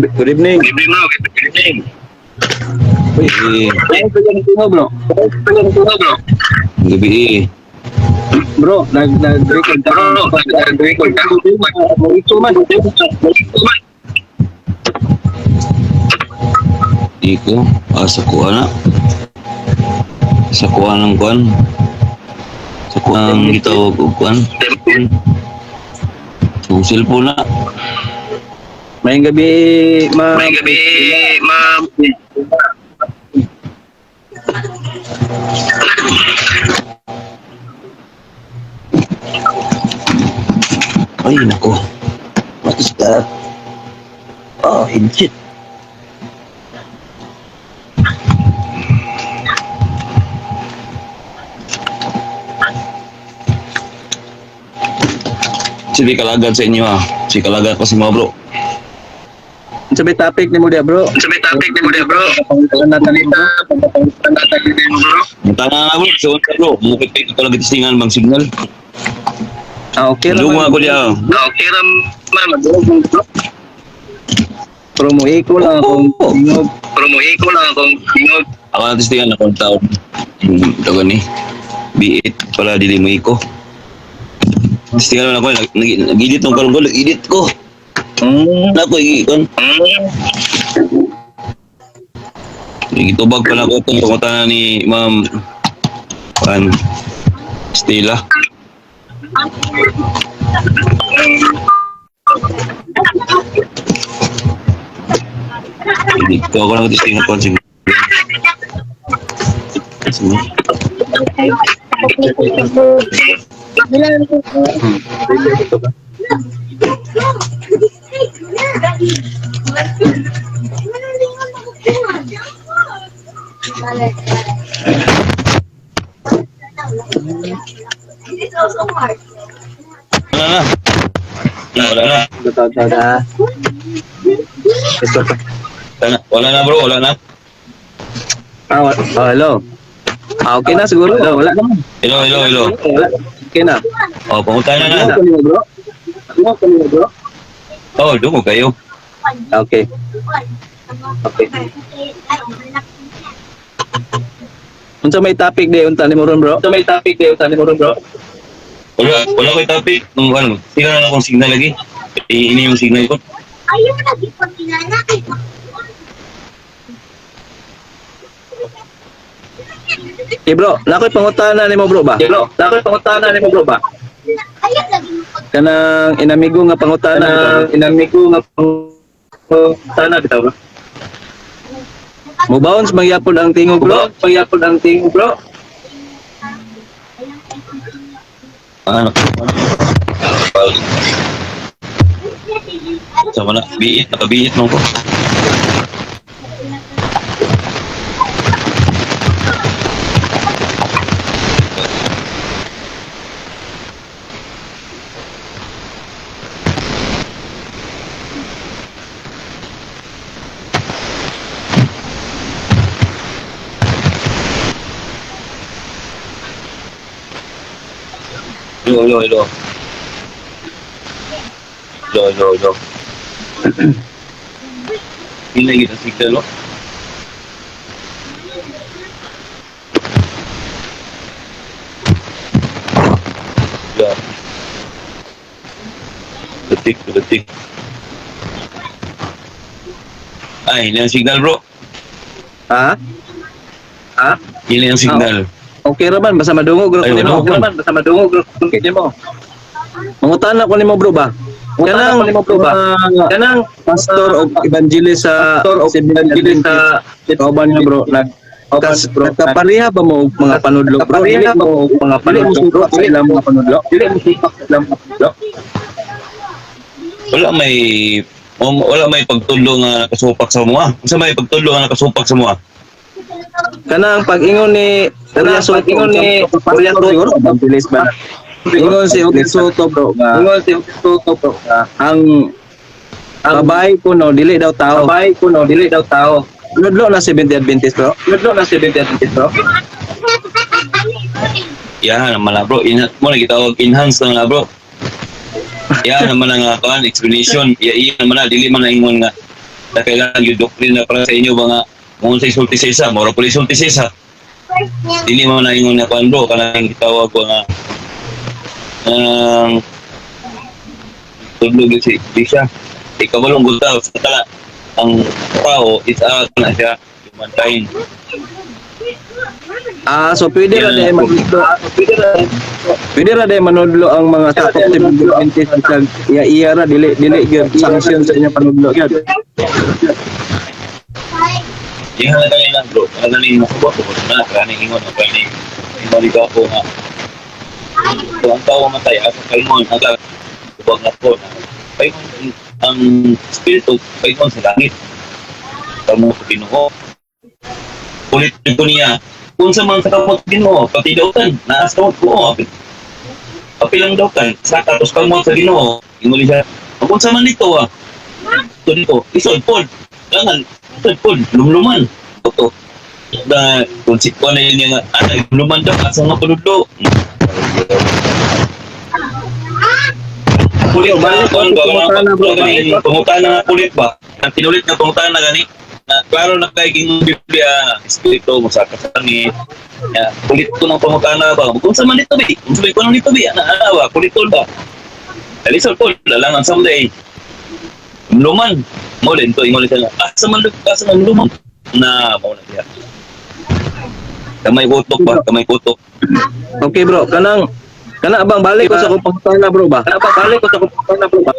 Good evening. Good evening, bro. Good evening. Uy, Eh, ano bro? Bro. Gabi eh. Bro, nag-record ka. Bro, nag-record ka. Ito man. Di ko. Ah, sa kuha na. Sa kuha ng kuan. Sa kuha ng gitawag og kuan. Sa cellphone na. May gabi, ma. May gabi, ma'am. Ay, nako. What is that? Oh, headset. Sige, kalagan sa inyo ah. Sige, kalagan pa si mga bro. Sa may topic ni mo dia, bro. Sa may topic ni mo dia, bro. Pangutana natin, bro. Bro. Ang tanga nga bro, so bro, mukit kayo talaga tistingan bang signal. Ah, okay Lungo raman. ako diya. Ah, okay ra man. Pero mo iko lang akong Oo. tingog. Pero mo iko lang akong tingog. Ako na tistingan akong taon. Tago ni. B8 pala dili mo iko. Tistingan lang ako, nag-edit ng karon ko, nag-edit ko. Nako, ikon. Gitubag pala ko itong pangutana ni Ma'am Pan Stella. Edit ko ako lang tistingan ko siguro. Sige. It's also hard. Wala na. Wala na. Wala na. Ito pa. Wala na, wala na bro, wala na. Ah, oh, hello. Ah, okay na siguro. Hello, wala. Hello, hello, hello. Wala. Okay na. Oh, pangutana na. Ano ko bro? Ano ko bro? Oh, dungo kayo. Okay. Okay. Unsa may topic di unta nimo ron, bro? Unsa may topic di unta nimo ron, bro? Wala, wala ko'y topic. Nung ano, signal na akong signal lagi. Eh, ini yung signal ko. Ayaw lagi pag kinanakit. Eh bro, nakoy pangutana nimo bro ba? Eh bro, nakoy pangutana nimo bro ba? Ayaw lagi mo pag Kanang inamigo nga pangutana, inamigo nga pangutana bitaw bro. Mo bounce magyapon ang tingog bro, magyapon ang tingog bro. Ano? Sama na, biit, nakabiit mo ko. Hello, hello, hello. Hello, hello, hello. Hindi na kita signal, no? Yeah. Detik, detik. Ay, hindi ang signal, bro. Ha? Ha? Hindi ang signal. Okay ra man basta madungog ra Ay, ko nimo. wala Okay ra man basta madungog ra ko nimo. Mangutana ko nimo bro ba? Kanang nimo bro ba? Kanang pastor o evangelist sa pastor o evangelist sa kauban niya bro nag kas nagkapareha ba mo og mga panudlo bro? Dili mo og mga panudlo bro sa ilang mga panudlo? Dili mo supak sa ilang mga panudlo? Wala may wala may pagtulo nga nakasupak sa mua. Unsa may pagtulo nga nakasupak sa mua? Kanang pag-ingon ni Uriah Soto, pag-ingon ni Uriah Soto, evangelist ba? Ingon si Uriah Soto bro, nga ingon si Uriah Soto bro, nga ang babae ko no dili daw tao. Babae ko no dili daw tao. Nudlo na 70 Adventist bro. Nudlo na 70 Adventist bro. Yan naman na bro. Mo na gitawag enhance na na bro. Yan naman ang kuan explanation. Ya iya naman na dili man na ingon nga Na kailangan yung doktrina para sa inyo mga kung sa isulti sa isa, mora pala isulti sa isa. Dili mo na ingon na kuan, bro, kanang gitawag ko nga ang tudlo gyud si iglesia. Ikabalong gud sa tala ang tao is a na siya humankind. Ah, so pwede ra Yeah. day manudlo. Pwede ra day manudlo ang mga sakop sa Adventist sa iya iya ra, dili dili gyud sanction sa inyong panudlo gyud. Yung halaga nila, bro, halaga nila ko na kani ingon ang kani ingon ko nga. So, ang tao matay asa paingon aga ubang na ko na paingon ang spirito, paingon sa langit. Kamo sa Ginoo. Ulit ko niya kung sa mga kamot Ginoo pati dautan naas kamot ko apil. Apilang dautan sa katos kamot sa Ginoo. Ingon siya. Kung sa man dito ah. Ito dito, isod pod. Langan, isod pod, lumluman. Ito. Na, kung si Kuan na yun niya nga, ah, lumluman daw, asa nga panudlo. Kulit ba? Balik Kuan ko ba? pangutana, bro. Gani, pangutana nga kulit ba? Ang tinulit nga pangutana gani, na klaro na kay king Biblia, espiritu mo sa kasangit. Ya, kulit ko ng pangutana ba? Kung sa man dito bi? Kung sa man dito bi? Ana ana ba? Kulit ba? Alisol po, lalangan someday. Luman. Mo din to ingon siya. Asa man asa man luman. Na mo na siya. Kamay utok ba? Kamay utok. Okay, bro, kanang kana bang balik ko sa akong pangutana, bro, ba? Kana bang balik ko sa akong pangutana, bro, ba?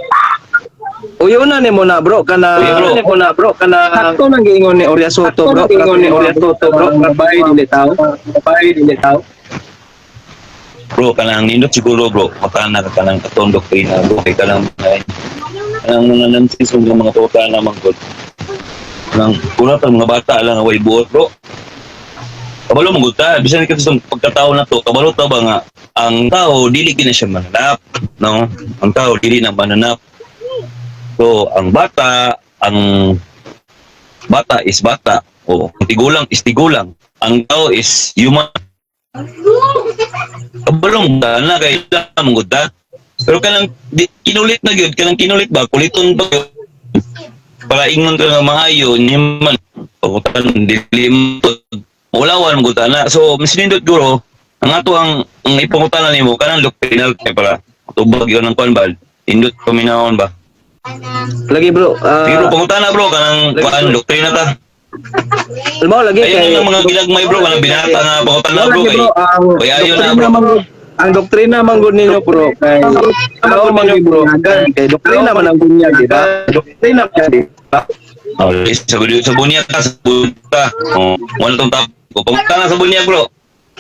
Uyo na nimo na, bro, kana Uy, bro. nimo na, bro, kana sakto nang giingon ni Oria Soto, bro, giingon ni Oria Soto, bro, babae dili tao, babae dili tao. Bro, kanang nindot siguro, bro. Matana ka kanang katong doktrina, bro. Kay kanang kanang mga nonsense ng mga tota na manggod. Kanang kuna ta mga bata lang nga way buot, bro. Kabalo mo gud ta, bisan ka sa pagkatao na to, kabalo ta ba nga ang tao dili gina siya mananap, no? Ang tao dili na mananap. So, ang bata is bata. O, ang tigulang is tigulang. Ang tao is human. Kabalong ba na kay lang gud ta. Pero kanang di, kinulit na gyud, kanang kinulit ba kuliton ba gyud? Para ingon ka nga maayo ni man pagutan dili mo ulawan mo gud ta na. So mas nindot guro ang ato ang ipangutana nimo kanang doctrinal kay para tubag yun ang kuan ba. Indot paminawon ba. Lagi, bro, Sige bro, ah, pangutana, bro, kanang kuan doktrina ta. mo lagi Ayun kay lang mga ginagmay, bro, kanang binata nga pangutana, Mo bro, lagi, kay bro, ang Kay ayo na, doktrina bro. man gud, ang doktrina man gud ninyo, bro, kay tao man gud bunyagan, kay doktrina man ang bunyag, di ba? Doktrina man, di ba? Oh, sa bunyag ka, sa bunyag ka. Oh, wala tong tap. Pangutana sa bunyag, bro.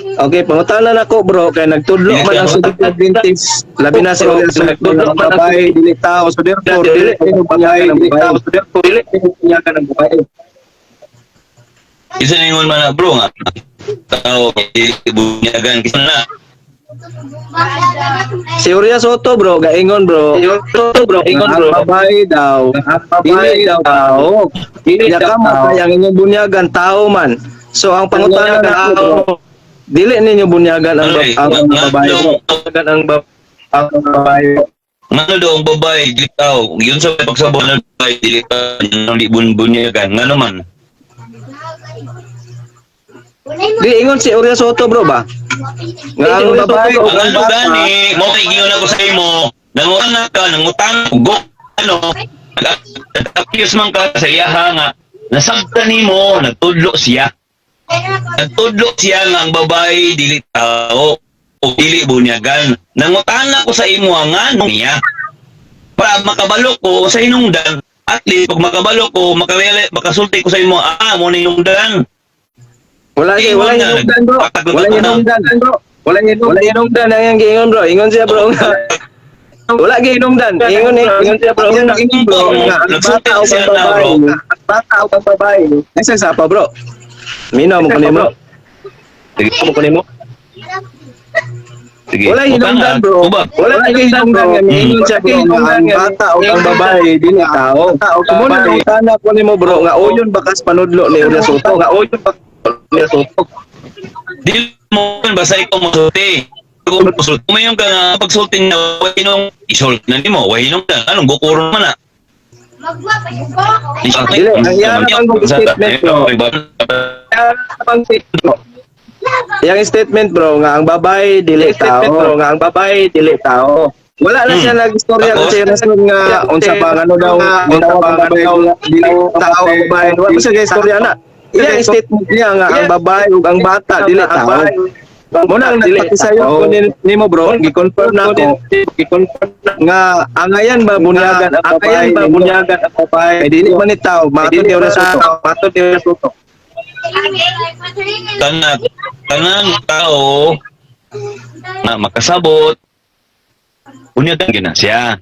Okay, pangutana nako, bro, kay nagtudlo man ang Seventh Adventist, labi na si Oria Soto, nagtudlo man ang babae dili tao, so therefore dili ninyo bunyagan ang babae, so therefore dili ninyo bunyagan ang babae. Isa na ingon man na, bro, nga. Tao, dili bunyagan. Kasi na, Si Oria Soto, bro, gaingon, bro. Si Oria Soto, bro, ingon, bro. Ang babae daw, dili daw tao. Dili daw tao. Kay ang inyong bunyagan tao man. So ang pangutana nako, bro, dili ninyo bunyagan ang Ano eh, ang babae, bro. Bunyagan ang babae. Ngano daw ang babae, dili tao. Yun sa pagsabon ng babae, dili tao, yun ang di bunyagan. Ngano man. Di ingon si Oria Soto, bro, ba? Nga ang babae o Ang ang ano bata, gani, mo kay giyon ako sa imo, nangutana ka, nangutana, go, ano, nag-accuse man ka sa iyaha nga, nasabtan nimo, nagtudlo siya. Nagtudlo siya nga ang babae dili tao o dili bunyagan. Nangutana ko sa imo nga ano niya. Para makabalo ko sa hinungdan, at least pag makabalo ko, makareali, makasulti ko sa imo, ah, mo na hinungdan. Wala kay wala hinungdan, bro. Wala hinungdan, bro. Wala hinungdan ang iyang giingon, bro. Ingon siya, bro, nga. Wala gihinungdan. Ingon eh, ingon siya, bro. Nga ingon, bro, nga ang bata o ang babae, ang bata o ang babae. Ay sa pa, bro. Minaw mo kunin mo. Sige, Mo kunin mo. sige. Wala hinungdan, bro. Tubag. Wala hinungdan nga ingon siya, bro, nga ang bata o ang babae dili tao. Kumo na nangutana ko nimo, bro, nga uyon bakas panudlo ni Oria Soto, nga uyon bakas Oria Soto. Dili mo yun, basta ikaw mosulti. Kung mosulti mo yung ka nga, pagsulti niya, way nung isulti na nimo, way nung ka, anong gukuro man na. Dili, ang iya naman kong statement, bro. Yang statement, bro, nga ang babae dili tao. Bro, nga ang babae dili tao. Wala na siya nag-istorya Tapos? kasi rason nga unsa pa ano daw, unsa pa ano daw dili tao ang babae. Wala pa siya istorya na. Iyang statement niya nga ang babae ug ang bata dili tao. Muna ang nagpakisayon ko nimo, bro, gi-confirm na ako, gi-confirm na nga angayan ba bunyagan ang babae, ba bunyagan ang babae. Kay dili man ni tao, matod ni Soto, matod ni Soto. Tanang tao na makasabot, bunyagan gyud na siya.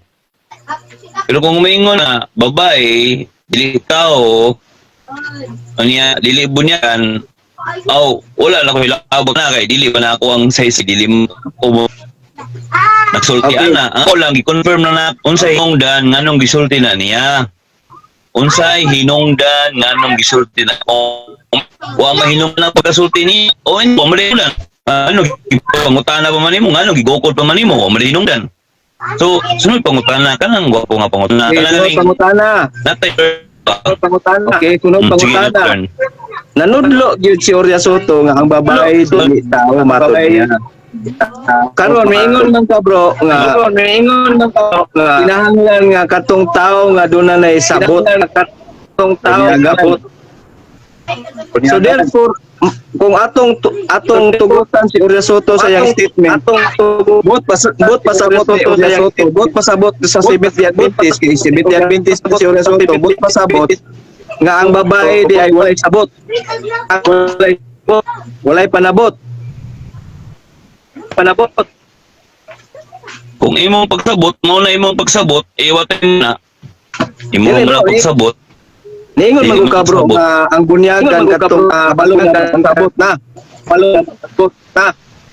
Pero kung umingon na babae, dili tao, unya dili bunyagan, aw, wala na ko hilabot na kay dili pa na ako ang size, dili mo ko mo nagsulti ana. Ako lang gi-confirm na na unsay hinungdan nganong gisulti na niya. Unsay hinungdan nganong gisulti na kung wa mahinungdan ang pagkasulti niya o hindi wa lang. Ah, ano pangutana pa man nimo ngano gigukod pa man nimo wa mahinungdan. So sunod pangutana kanang gwapo nga pangutana Okay, kanang sunod pangutana. natay. Okay, sunod Sige, pangutana. turn. Nanudlo gyud si Oria Soto nga ang babae dili tao, matod niya. Karon maingon man ka, bro, nga karon maingon man ka nga kinahanglan nga katong tao nga doon na sabot, katong tao nga sabot. So therefore kung atong tugutan si Oria Soto sa iyang statement, atong bot pasabot ni Oria Soto, bot pasabot sa Seventh Day Adventist, kay Seventh Day Adventist si Oria Soto, bot pasabot nga ang babae di ay walay sabot, walay walay panabot panabot. Kung imong pagsabot, mao na imong pagsabot, iwatin na. Imo Dili, mo na bro, eh. pagsabot. Niingon Dili man ka, bro, magsabot. nga ang bunyagan katong balong nga ang sabot na, balong nga sabot na.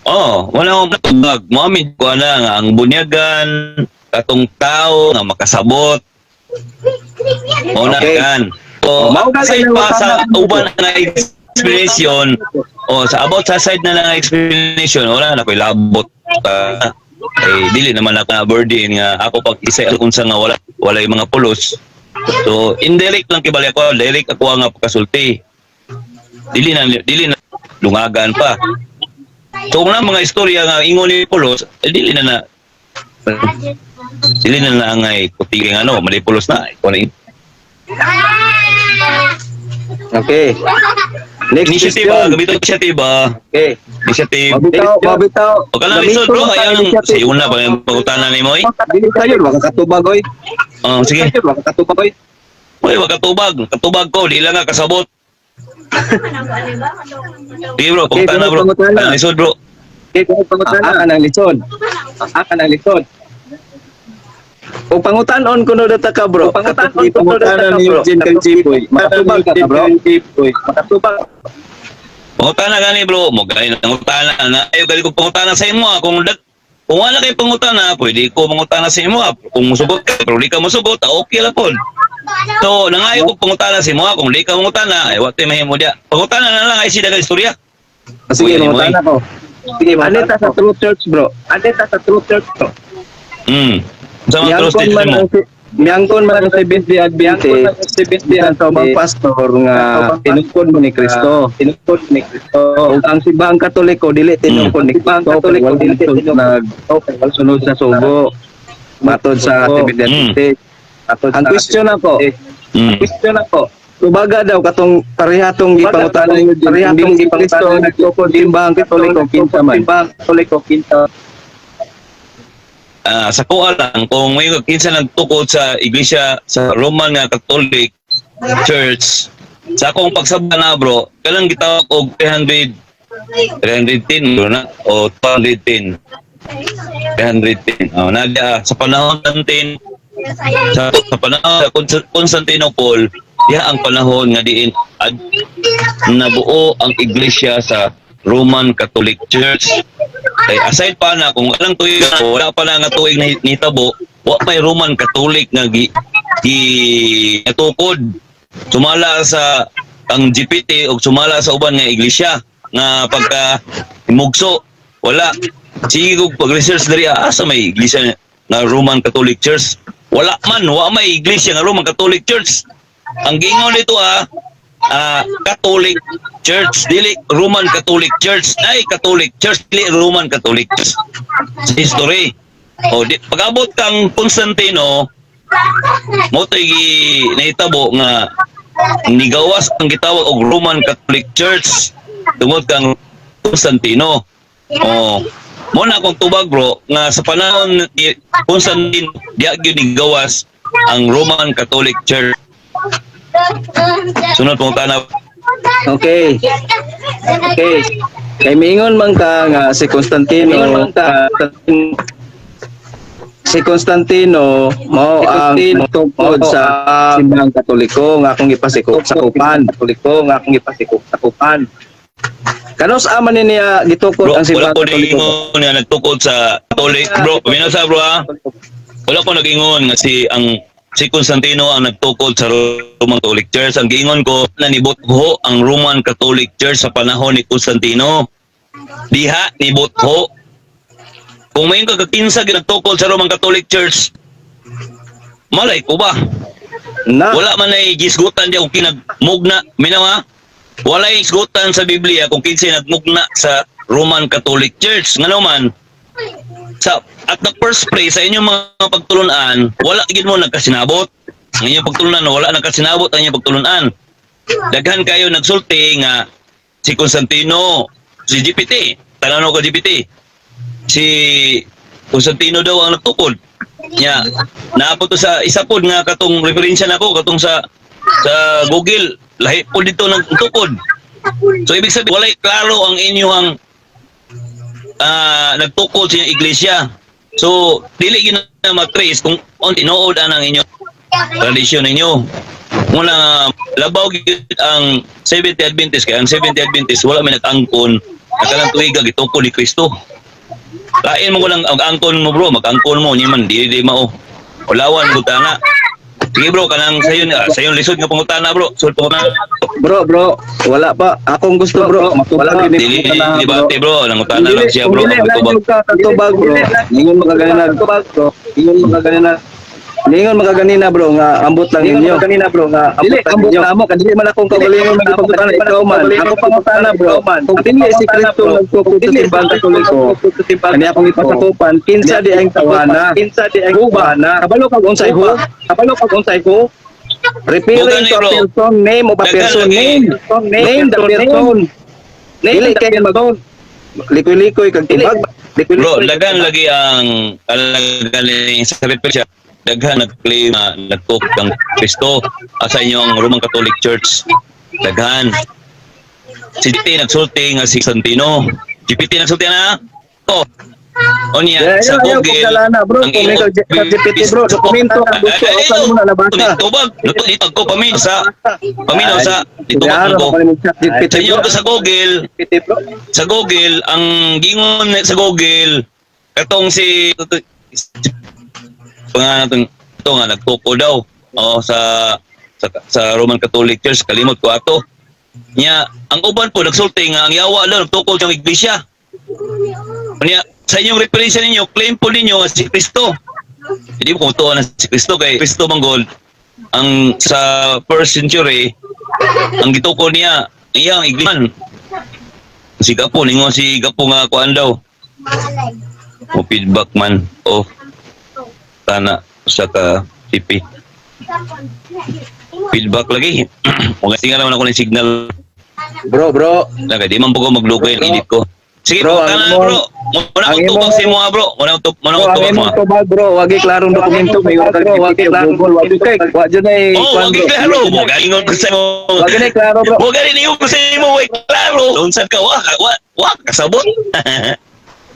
Oh, wala akong katubag. Moamin ko na nga ang bunyagan katong tao nga makasabot. Mao na kan. So, Oh, mao ka aside lang pa sa ang uban na explanation, oh, sa about sa side na lang nga explanation, wala na ko'y labot. Ah, eh, dili naman ako na burden nga ako pag isa unsa nga wala walay mga pulos. So, indirect lang kibali ako, direct ako nga pagkasulti. Dili na lungagan pa. So kung na mga istorya nga ingon ni Pulos, eh, dili na na angay kutiling ano, mali Pulos na. Ikaw na Okay, next initiative ba, question. gamito initiative ba? Okay. Initiative. Mabitaw, mabitaw. O ka lang lisod, bro, ayaw nang sa una pa yung pangutana ni Moy. Dili tayo wala katubag oy. Oh, sige. Wala katubag oy. Uy, wag katubag. Katubag ko, di lang nga kasabot. Sige, bro, Okay, pangutana, bro. pangutana. Kanang lisod, bro. Okay, pangutana. Ah, kanang lisod. Ah, kanang lisod. O pangutan-on kuno data ka, bro. Pangutan-on kuno data ka, bro. Eugene kay Jipoy. Makatubag ka, bro. Makatubag. Pangutana gani, bro. Mo gani pangutana na. Ayo gali ko pangutana sa imo ah. Kung wala kay pangutana, pwede ko mangutana sa imo ah. Kung musugot ka, pero di ka musugot, ah, okay lang pod. So, nangayo ko pangutana sa imo ah. Kung di ka mangutana, ay wa tay mahimo dia. Pangutana na lang ay si daga istorya. Ah, sige, Uy, mangutana ko. Sige, anita sa True Church, bro. Anita sa True Church, bro. Sa mga trusted Miyangkon man mo. ang miyangkon man ang Seventh Day Adventist, Seventh Day sa ubang pastor nga tinungkod mo ni Kristo. Tinungkod ni Kristo. Ug ang simbahang Katoliko dili tinungkod ni Kristo. Katoliko dili tinungkod nag sunod sa sugo. Matod sa Seventh Day Adventist. Ang question ako, question ako, tubaga daw katong parehatong gipangutana ninyo din. Parehatong si Kristo nagtukod simbahang Katoliko kinsa man. Simbahang Katoliko kinsa. Ah, sa kuha lang kung may kinsa nagtukod sa iglesia sa Roman nga Catholic Church, sa akong pagsaba na, bro, kanang gitawag og 300 310, bro, na o 210 310, oh, naga sa panahon natin sa panahon sa Constantinople diha ang panahon nga diin nabuo ang iglesia sa Roman Catholic Church. Kay aside pa na kung alang tuig na, wala pa na nga tuig na nitabo, wa may Roman Catholic nga gi, gi natukod sumala sa ang GPT o sumala sa uban nga iglesia nga pagka mugso wala. Sige kog pag-research diri, asa may iglesia nga Roman Catholic Church? Wala man, wa may iglesia nga Roman Catholic Church. Ang giingon dito Catholic Church, dili Roman Catholic Church. Ay, Catholic Church, dili Roman Catholic Church. Sa history. O di, pag-abot kang Constantino, mao to'y nahitabo nga nigawas ang gitawag og Roman Catholic Church tungod kang Constantino. Oh, mo na akong tubag, bro, nga sa panahon ni Constantino diya gyud nigawas ang Roman Catholic Church. Sunod pangutana. Okay. Okay. Kay miingon man ka nga si Constantino mao ang nagtukod sa simbahang Katoliko nga akong gipasikop sakupan. Katoliko nga akong gipasikop sakupan. Kanus ama ni niya gitukod Bro, ang wala simbahang ko Katoliko? nag-ingon nga nagtukod sa Catholic, bro. Paminaw sa, bro, ha. Wala ko nag-ingon nga si Constantino ang nagtukod sa Roman Catholic Church. Ang giingon ko na nibutho ang Roman Catholic Church sa panahon ni Constantino. Diha nibutho. Kung may kagakinsa ginagtukod sa Roman Catholic Church, malay ko ba? Na. Wala man ay gisgutan diya kung kinagmugna. Minaw ha? Wala ay gisgutan sa Biblia kung kinsay nagmugna sa Roman Catholic Church. Ngano man, sa at the first place sa inyong mga pagtulunan, wala gid mo nagkasinabot. Ang inyong pagtulunan, wala nagkasinabot ang inyong pagtulunan. Daghan kayo nagsulti nga si Constantino, si GPT, tananaw ko GPT, si Constantino daw ang nagtukod. Nya, naapot to sa isa pod nga katong referensya nako katong sa Google, lahi pod dito ng tukod. So ibig sabihin walay klaro ang inyong nagtukod sa inyong iglesia. So dili gyud na matrace kung on tinuod ang inyong tradisyon ninyo. Muna nga labaw gyud ang Seventh Adventist kay ang Seventh Adventist wala may nag-angkon na kanang tuiga gitukod ni Kristo. Kain mo ko lang ang angkon mo, bro, mag-angkon mo ni man di di mao. Ulawan ko na. Sige, bro, kanang sayon sayon lisod nga pangutana, bro. Sul pangutana. Bro, bro, wala pa. Akong gusto, bro. Wala gini Dili pangutana, di bro. bate, bro, nangutana lang siya, bro. Kung dili Ang lang tubag. yung ka katubag, bro. Ningon mo kaganina, bro. Ningon mo kaganina. Ningon mo kaganina, bro, nga ambot lang ninyo. Kanina, bro, nga ambot lang ninyo. Namo kadili man akong kaugalingon magipangutana ikaw man. Ako pangutana, bro. Kung dili si Kristo nagtukod sa simbahang Katoliko, kani akong ipasakupan, kinsa di ang tawana? Kinsa di ang tawana? Kabalo kag unsay ho? Kabalo kag unsay ho? Referring Bugani, to a bro. person, name of a Daghan person, lagi. name. Name the person. Dili kay mag likoy-likoy kag tubag. Bro, daghan lagi ang alagaling sa referensya. Daghan nag-claim na nagtukod ang Kristo sa inyong Roman Catholic Church. Daghan. Si GPT nagsulti nga si Santino. GPT nagsulti na. Oh. Onya Yeah, sa ayaw, ayaw Google. kong dalana, bro. Ang Kung may imo- kag GPT, bro, dokumento ang gusto, Ay, ako mo na nabasa. Tubag, luto dito ko paminaw sa ditubag Klaro, ko. ako ni chat GPT, Sa inyo bro. ko sa Google, GPT, bro. sa Google ang gingon sa Google katong si pangalan ito nga nagtuko daw oh sa Roman Catholic Church, kalimot ko ato nya. Ang uban po nagsulti nga ang yawa daw nagtukod sa iglesia niya. Sa inyong referensya ninyo, claim po ninyo nga si Kristo. Hindi mo kung tuwa na si Kristo kay Kristo manggol ang sa first century ang gituko niya iyang iglesia. Si Gapo ningon, si Gapo nga kuan daw o feedback man o tana sa ka CP feedback lagi. O kasi nga naman ako ng signal. Bro, bro. Na kay di man po ko maglukay ang edit ko. Sige, Bro, bro, ang tana imong- bro. Muna ang ko tubag imong- sa imo ha, bro. Muna Bro, ko ang tubag mo. imong tubag, bro, wagi klarong dokumento, may wag kag GPT o Google, wagi kay, wa jud ay Oh, kwan, wagi bro. klaro mo. Galingon ko sa imo. Wagi na klaro, bro. Mo galing ko sa imo, way klaro. Unsa ka wa wa wa kasabot.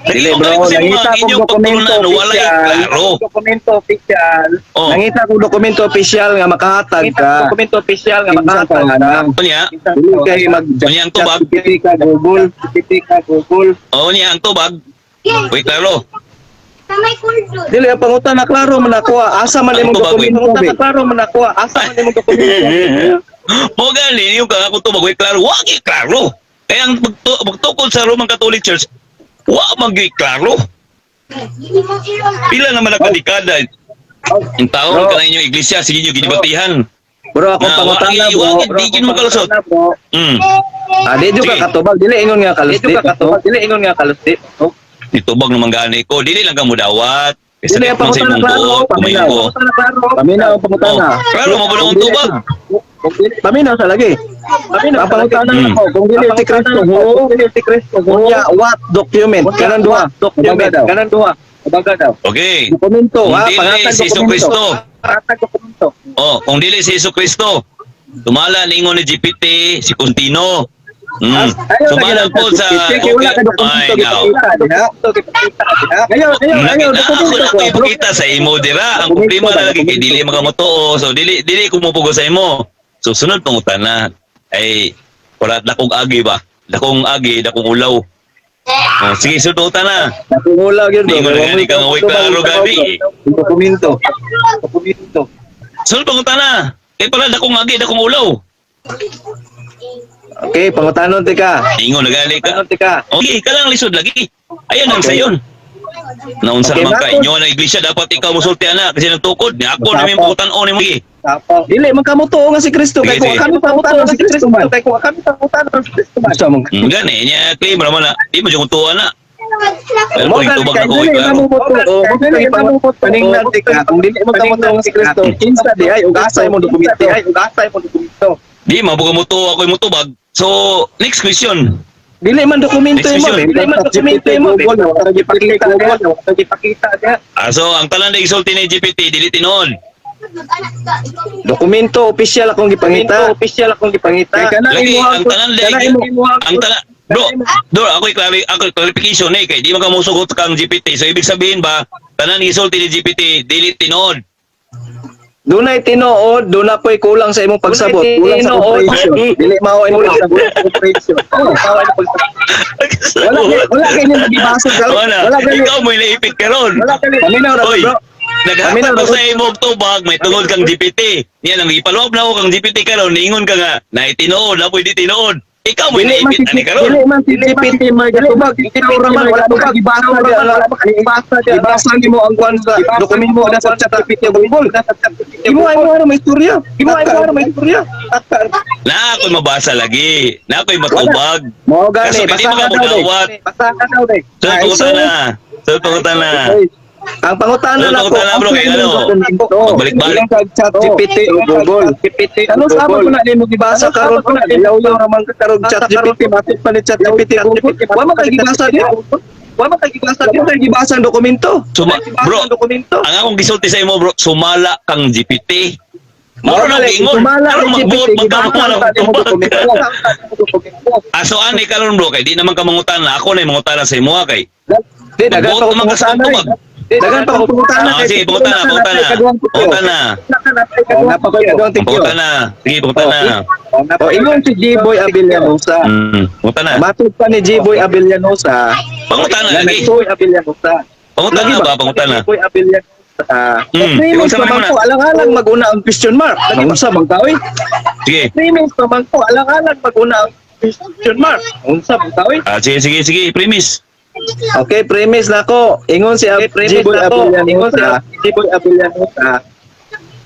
Dili, Nag-ingon bro, ko sa imo, nangita ang kong inyong dokumento pagtulunan walay official. klaro. Dokumento official. Oh. Nangita kong dokumento official nga makahatag ka. Dokumento official nga makahatag ka. Unya, Dili kay mag Unya ang tubag. GPT ka Google, GPT ka Google. Oh, niya ang tubag. Way klaro. Dili ang pangutan na klaro man ako, asa man Ang imong tubag, dokumento. Pangutan na klaro man ako, asa man imong dokumento. Mo gali yung ka ako tubag way klaro. Wa gyud klaro. Kaya ang pagtukod sa Roman Catholic Church, wa man gyud klaro. Pila naman ang kadekada. Ang taon ka na inyong iglesia, sige nyo ginibatihan. Bro, akong Na, pangutana, wa- bro. wa- di gid mo kalusot. Mm. Ah, di jud ka Sige. katubag, dili ingon nga kalusdi. Dito ka katubag, dili ingon nga kalusdi. Oh, Nitubag naman gani ko, dili lang ka mudawat. Kasi Dili, sakit man sa pangutana, imong klaro, buot, kumayo ko. Paminaw ang pangutana. Oh, klaro, mabulong ang tubag. Paminaw sa lagi. Paminaw ang pangutana ako. Kung dili si Kristo, Kung dili si Kristo, unya what document? Kanan duha. Document, Kabaga daw. kanan duha. Kabaga daw. Okay. Dokumento, Kung ha? dili Pangatag si Iso dokumento. Kristo. Pangatag dokumento. Oh, kung dili si Iso Kristo, tumala ningon ni GPT si Contino. Ayaw Sumala lagi po ng sa ChatGPT, kay wala ka dokumento Ay, now. gipakita, diha. Ayaw, ayaw, ayaw, Nakita ako dokumento na ko. ko ipakita sa imo dira. Ang problema na lagi kay dili makamutuo. So dili dili ko mopugo sa imo. So sunod pangutana ay wala dakong agi ba? Dakong agi, dakong ulaw. Oh, sige, sunod pangutana. Nakungulaw yun, bro. Hindi ko na gani kang away klaro gani. Yung dokumento. Dokumento. Sunod pangutana. Kay pala dakong agi, dakong ulaw. Okay, pangutanon tika. Ingon na gani ka. Kanon tika. Okay, ka lang lisod lagi. Ayun ang sayon. Naunsa Okay, naman ka Marcos. inyo na iglesia dapat ikaw musulti ana kasi nagtukod ni ako na may pangutan-on nimo. Sige. Tapaw. Dili man kamo tuo nga si Kristo Sige, kay kung sige. kami pangutanon si Kristo man. Kay kung kami pangutanon si Kristo man. Gusto mong Gani niya claim ra man na. Di mo jud tuwa na. Pero Mo kung gani tubag kay na ko dili klaro. man mo tuo, mo dili man mo paningnan tika kung dili mo kamo tuo nga si Kristo, kinsa di ay ug asa imong dokumento. Ay, ug asa imong dokumento. Di mabuga mo tuwa ako motubag. So next question. Dili man dokumento Next imo, question. dili man dokumento imo. Google, wala ka gipakita Google, wala ka gipakita diha. Ah, so ang tanan na isulti ni GPT dili tinuod. Dokumento opisyal akong Dokumento gipangita. official akong gipangita. Kay kana Lagi imo ang tanan kana lagi imo ang tanan bro, bro, ako ako clarification eh kay di man ka mosugot kang GPT. So ibig sabihin ba tanan isulti ni GPT dili tinuod. Dunay tinuod, doon ako'y kulang sa imong pagsabot, Dunay kulang sa tinuod. comprehension. Dili mao imong pagsabot sa comprehension. Oh, Wala wala kay nimo gibasa sa Wala. wala kay Ikaw mo naipit karon. wala kay Paminaw ra Oy, bro. naghatag Paminaw ko ra sa imong tubag, may tungod kang GPT. Niya lang ipaloob na ako kang GPT karon, niingon ka nga, na tinuod, na pwede tinuod. Ikaw mo Dili man naipit si ani karon. dili man si GPT may gatubag. Ikaw ra man wala pa gibasa di wala pa gibasa di. Gibasa nimo ang kwan sa dokumento na sa ChatGPT o Google. Imo ay mo may istorya. Imo ay mo may istorya. Na ako'y mabasa lagi. Na ako'y matubag. Mao gani Kaso hindi basa mo ka ka daw. eh. mudawat. Basa ka daw eh. Sunod Ay, pangutana. Sunod pangutana. Ay, ang pangutana Sunod na ko. pangutana, bro, kay ano? Magbalik-balik. Chat GPT o Google. GPT. Ano sa ko na nimo gibasa karon ko na ilaw ra man ka karon Chat GPT matid pa ni Chat GPT Google. Wa man kay gibasa diha. Wa man kay gibasa Wa man kay gibasa ang dokumento. Bro, ang dokumento. ang akong gisulti sa imo bro, sumala kang GPT. Moro na ingon. Sumala Karon ang magbuot GPT magkaroon gibasa ng sa nimo tubag. dokumento. Aso ani karon bro kay di naman ka mangutana, ako na mangutana sa imo kay. Di dagan pa Magbuot ko naman ka sa pangutana. tubag. eh. Dagan pa ko pangutana Ah, sige, pangutana, pangutana. Pangutana. Oh, napakoy kaduhang tikyo. Pangutana. Sige, pangutana. Oh, ingon si G-Boy Abellanosa. Pangutana. Matod pa ni G-Boy Abellanosa. Pangutana Na lagi. nagtuoy Abellanosa. Pangutana Lagi ba? ba? Pangutana. Boy Abellanosa. Premise Ikaw pa sa man muna. ko, alang-alang maguna ang question mark. Naunsa man ka oy? Sige. Premise pa man ko, alang-alang maguna ang question mark. Unsa man ka oy? Ah, sige, sige, sige. Premise. Okay, premise na ko. Ingon si Okay, premise G-Boy na ko. Ingon si Abellanosa. G-Boy Abellanosa.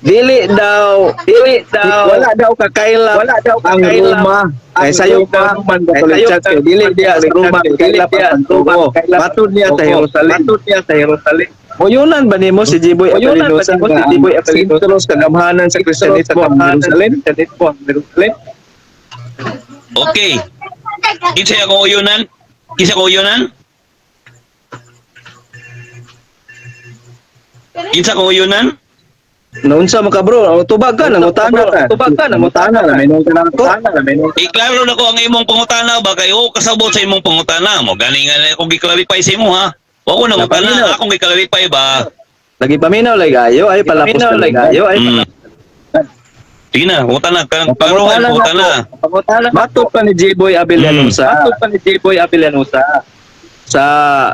Dili daw, Dili daw. wala daw kakaila Wala daw ang kakaila Roma. Kay sayo Roma. ka Roman Catholic Kay sayo Church ka kay dili Roman diya sa Catholic Roma Church, kay kakaila dili diya ang sa Roma, tugo. kakaila Matod niya sa Tugo. Jerusalem. Matod niya sa Jerusalem. Uyunan ba nimo si G-Boy Uyunan ba Abellanosa nimo si nga ang G-Boy Abellanosa? sentro sa kagamhanan sa Kristyanismo ang Jerusalem? Jerusalem. Ang Jerusalem. Okay. Kinsa akong uyunan? Kinsa akong uyunan? Kinsa akong uyunan? Naunsa man ka bro, tubag ka, nangutana ka. Tubag ka, nangutana na, may ka na ako. Iklaro na ko ang imong pangutana ba kay o kasabot sa imong pangutana mo. Gani nga na akong gi-clarify sa imo ha. Wa ko nangutana, Napaminaw. akong gi-clarify ba? Lagi paminaw lay gayo, ay palapos Paminaw na lay lay gayo, ay Sige na, pangutana, kanang klarohan pangutana. Pangutana. Matod pa ni J-Boy Abellanosa Matod pa ni J-Boy Abellanosa. sa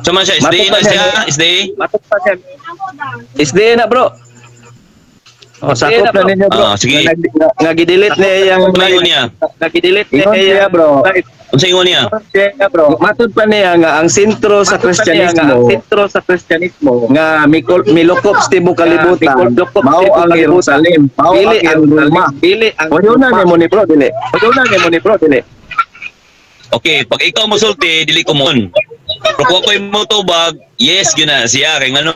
Sama siya, Matod SDA pa na niya. siya, SDA. Matod pa niya. SDA na bro. Oh, sakop na ninyo, bro. Ah, sige. Nga gidelete niya iyang Unsa ingon niya? Nag-delete niya Ingon siya, bro. Unsa ingon niya? Siya, bro. Matud pa niya nga ang sentro sa Matud pa niya nga Kristyanismo ang sentro sa Kristyanismo nga milokop sa tibuok kalibutan, milokop sa mao tibuok ang kalibutan. Jerusalem, Mao dili ang ang Roma. Dili ang Wala na nimo ni bro, dili. Wala na nimo ni bro, dili. Okay, pag ikaw mosulti, dili ko mon. Pero kung ako'y motubag, yes, yun na siya. Kay ngano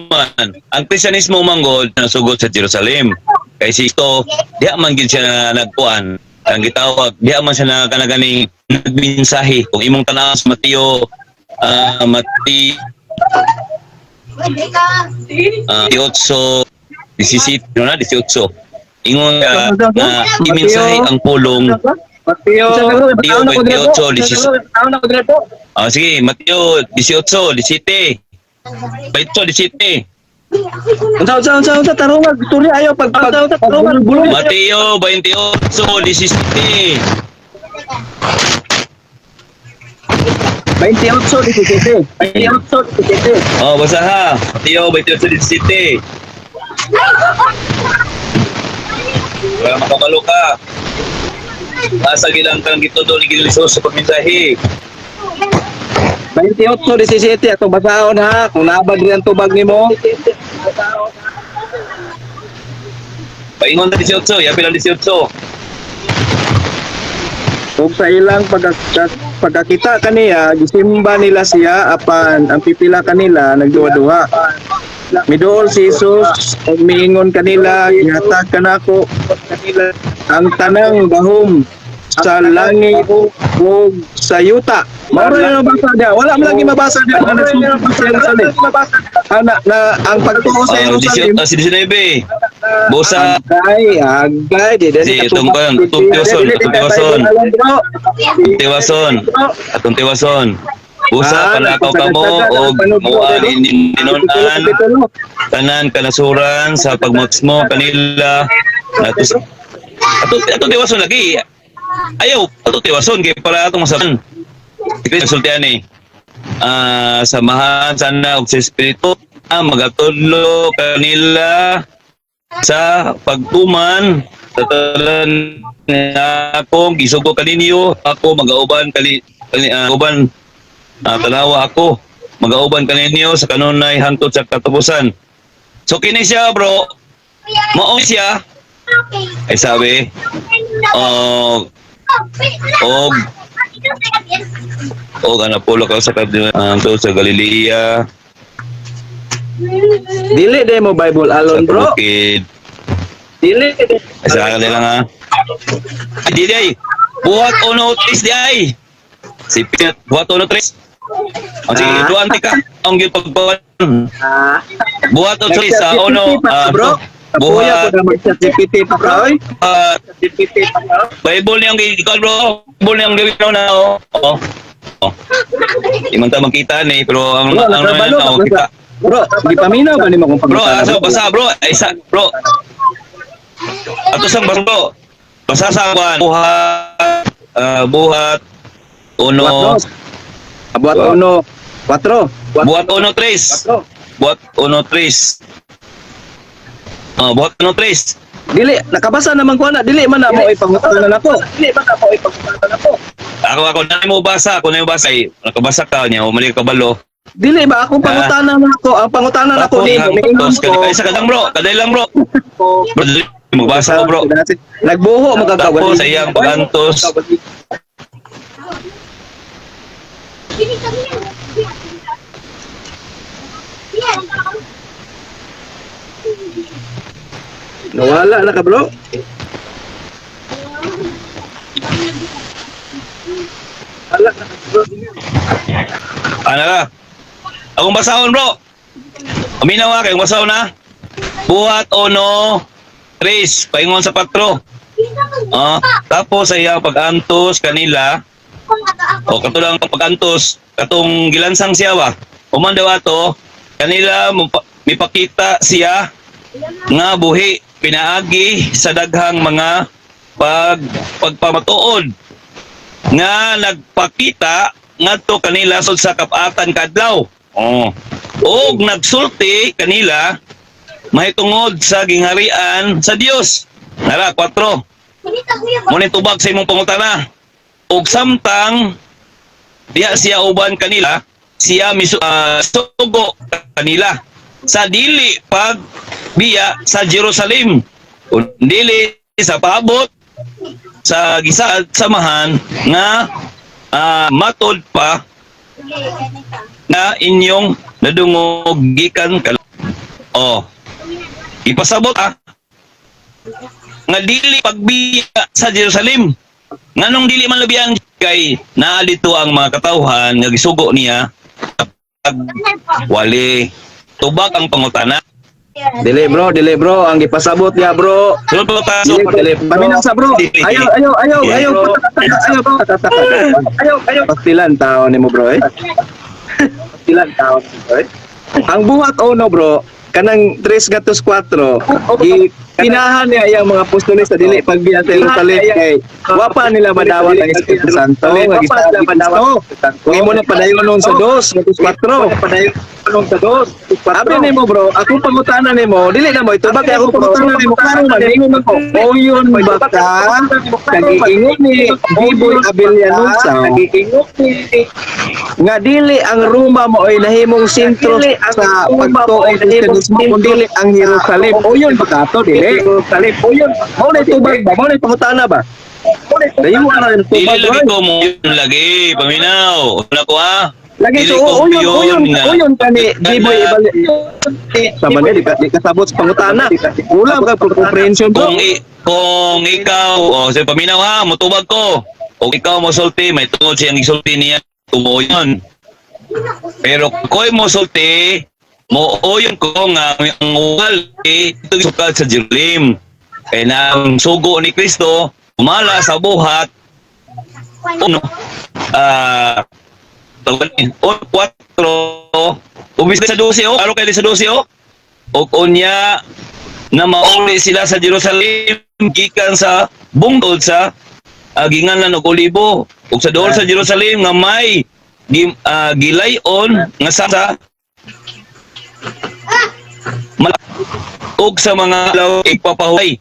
man, ang Kristyanismo manggod nasugot sa Jerusalem. Kay si Isto, diha man gid siya na nagkuan. Ang gitawag, diha man siya na kanaganing nagmensahe. Kung imong tan-aw sa Mateo, Mateo Pwede ka. 18, 17, no na, 18. Ingon ka na imensahe ang pulong. Mateo Mateo 28, 17. Tao na ko dire po. Ah, sige, Mateo 18, 17. 28, 17. Unsa unsa unsa unsa tarungan Victoria ayo pag pag pag bulong. Mateo 28, 17. 28 17. 28 17. Oh, basa ha. Mateo 28, 17. Para makabalo ka. Nasa gilang kang gitudo ni Ginoong Hesus sa pagmensahe. 28 17 atong basahon ha kung naabag rin ang tubag nimo. Paingon na 18, yapil ang 18. Ug sa ilang pagkakita kaniya, gisimba nila siya apan ang pipila kanila nagduha-duha. Miduol si Jesus ug miingon kanila, gihatag kanako ang tanang gahom sa langit ug sa yuta. Mao ra yung mabasa niya. Wala man lagi mabasa niya ang nagsugot sa Jerusalem. Ana na ang pagtuo sa Oh, Jerusalem. 18, si 19. Busa Agay, agay, di Si, itong kan, itong tiwason, itong tiwason. Tiwason. Atong tiwason. Busa Ah, kalakaw kamo og mua ninunan tanan kanasuran sa pagmaksmo kanila natos ato ato tiwason lagi ayaw ato tiwason kay para atong masaban si Kristo sultian ni samahan sana og sa espiritu magatudlo kanila sa pagtuman sa tanan nga akong gisugo kaninyo ako magauban kali, kali uban tanawa ako magauban kaninyo sa kanunay hangtod sa katapusan. So kini siya, bro, mao siya ay sabi og og og ana pulo ka sa kadto sa Galilea Dili de mo Bible sa alon bro. bukid. Dili. Ay, sa akin lang ha. Ay, dili ay. Buhat uno tres di ay. Si Pinat, buhat uno tres. O sige, Ah. duante ka. Ang gipagbuhat. Ah. Buhat uno tres sa uno. Bro. Buya Buhat. ko na mag-chat GPT pa ka oy. GPT pa ka. Bible niyang ikaw, bro. Bible niyang gawin na oh. Oh. Oh. Di man ta makita ni pero ang Bro, ang nakabalo ang ka kita. bro. Bro, gipaminaw ba nimo kung Bro, pangutana? asa basa bro. Ay sa bro. Ato sang basa bro. Basa sa kwan. Buhat buhat uno. Buhat uno, cuatro. Buhat uno tres. Buhat uno tres. Ah, buhat uno tres. Dili, nakabasa naman ko na. Dili man na mo ipangutana nako. Dili man ako ipangutana nako. Ako ako na mo basa, ako na mo basa. Ay, nakabasa ka niya, umali ka kabalo. Dili ba akong pangutana nako, ang pangutana nako Tapos, ni tapos, ay, sa kadang bro, kaday lang bro. Bro, dali, magbasa ko bro. Nagbuho magkakawali. Tapos sa iyang pagantos, Nawala na ka bro. Wala na bro. ano ka? Akong basahon bro. Uminaw ka, kayong basahon na. Buhat uno, tres, paingon sa patro. Tapos sa iyang pagantos kanila, o katulang pagantos, katong gilansang siya ba? Human daw ato, kanila mipakita siya nga buhi pinaagi sa daghang mga pagpamatuod nga nagpakita ngadto kanila sud sa kapatan kadlaw. Oh. Og nagsulti kanila Mahitungod sa gingharian sa Dios. Nara, 4. Muna tubag sa imong pangutana. Og samtang diha siya uban kanila, siya sugo kanila sa dili pag biya sa Jerusalem. Kun dili sa paabot sa gisaad samahan nga matod pa na inyong nadungog gikan kal. Oh. Ipasabot nga dili pagbiya sa Jerusalem. Nganong dili man labihan kay naa dito ang mga katawhan nga gisugo niya pag wali tubag ang pangutana. Dili bro, dili bro, ang gipasabot niya, bro. Sulod pa Dili, dili. Paminaw sa bro. Ayaw, ayaw, ayaw, ayaw. Ayaw, ayaw, ayaw. Pastilan tao nimo, bro, eh. Pastilan tao nimo, bro, eh. Ang buhat ono, bro, kanang 3 gatos 4, gi pinahan niya iyang mga apostoles sa dili pagbiya sa Jerusalem kay wa pa nila madawat ang Espiritu Santo nga gisaad ni Kristo. Kung imo na padayon sa 2 gatos 4. Padayon sa 2. Abi nimo, bro, akong pangutana nimo, dili na mo itubag kay akong pangutana nimo karon man ingon man ko. Oyon ba ka? Nagiingon ni Biboy Abellanosa nga dili ang Roma mo ay nahimong sentro sa pagtuo sa Kristiyanismo kun dili ang Jerusalem. Oyon ba ka to dili? Jerusalem. Oyon. Mao na tubag ba? Mao na pangutana ba? Dayo ara ang Dili tubag lagi ba? ko mo yun lagi paminaw. Wala ko ah. Lagi Dili so ko oyon yun oyon nga. oyon kani Biboy Abel sa man di kasabot sa pangutana. Wala ba ka comprehension, bro? Kung ikaw, oh, sa paminaw ha, mutubag ko. Kung ikaw mosulti, may tungod siyang gisulti niya, tumuyon. Pero ko'y mosulti, mooyon ko nga ang wali ito sukad sa Jerusalem. Kaya na ang sugo ni Kristo, umala sa buhat, uno, tawag ni, o 4, umis sa 12, oh, araw kayo sa 12, oh. O unya, na mauli sila sa Jerusalem gikan sa bungkod sa gingalan og olibo ug sa dool sa Jerusalem nga may gilayon nga sa ug sa mga law ipapahuway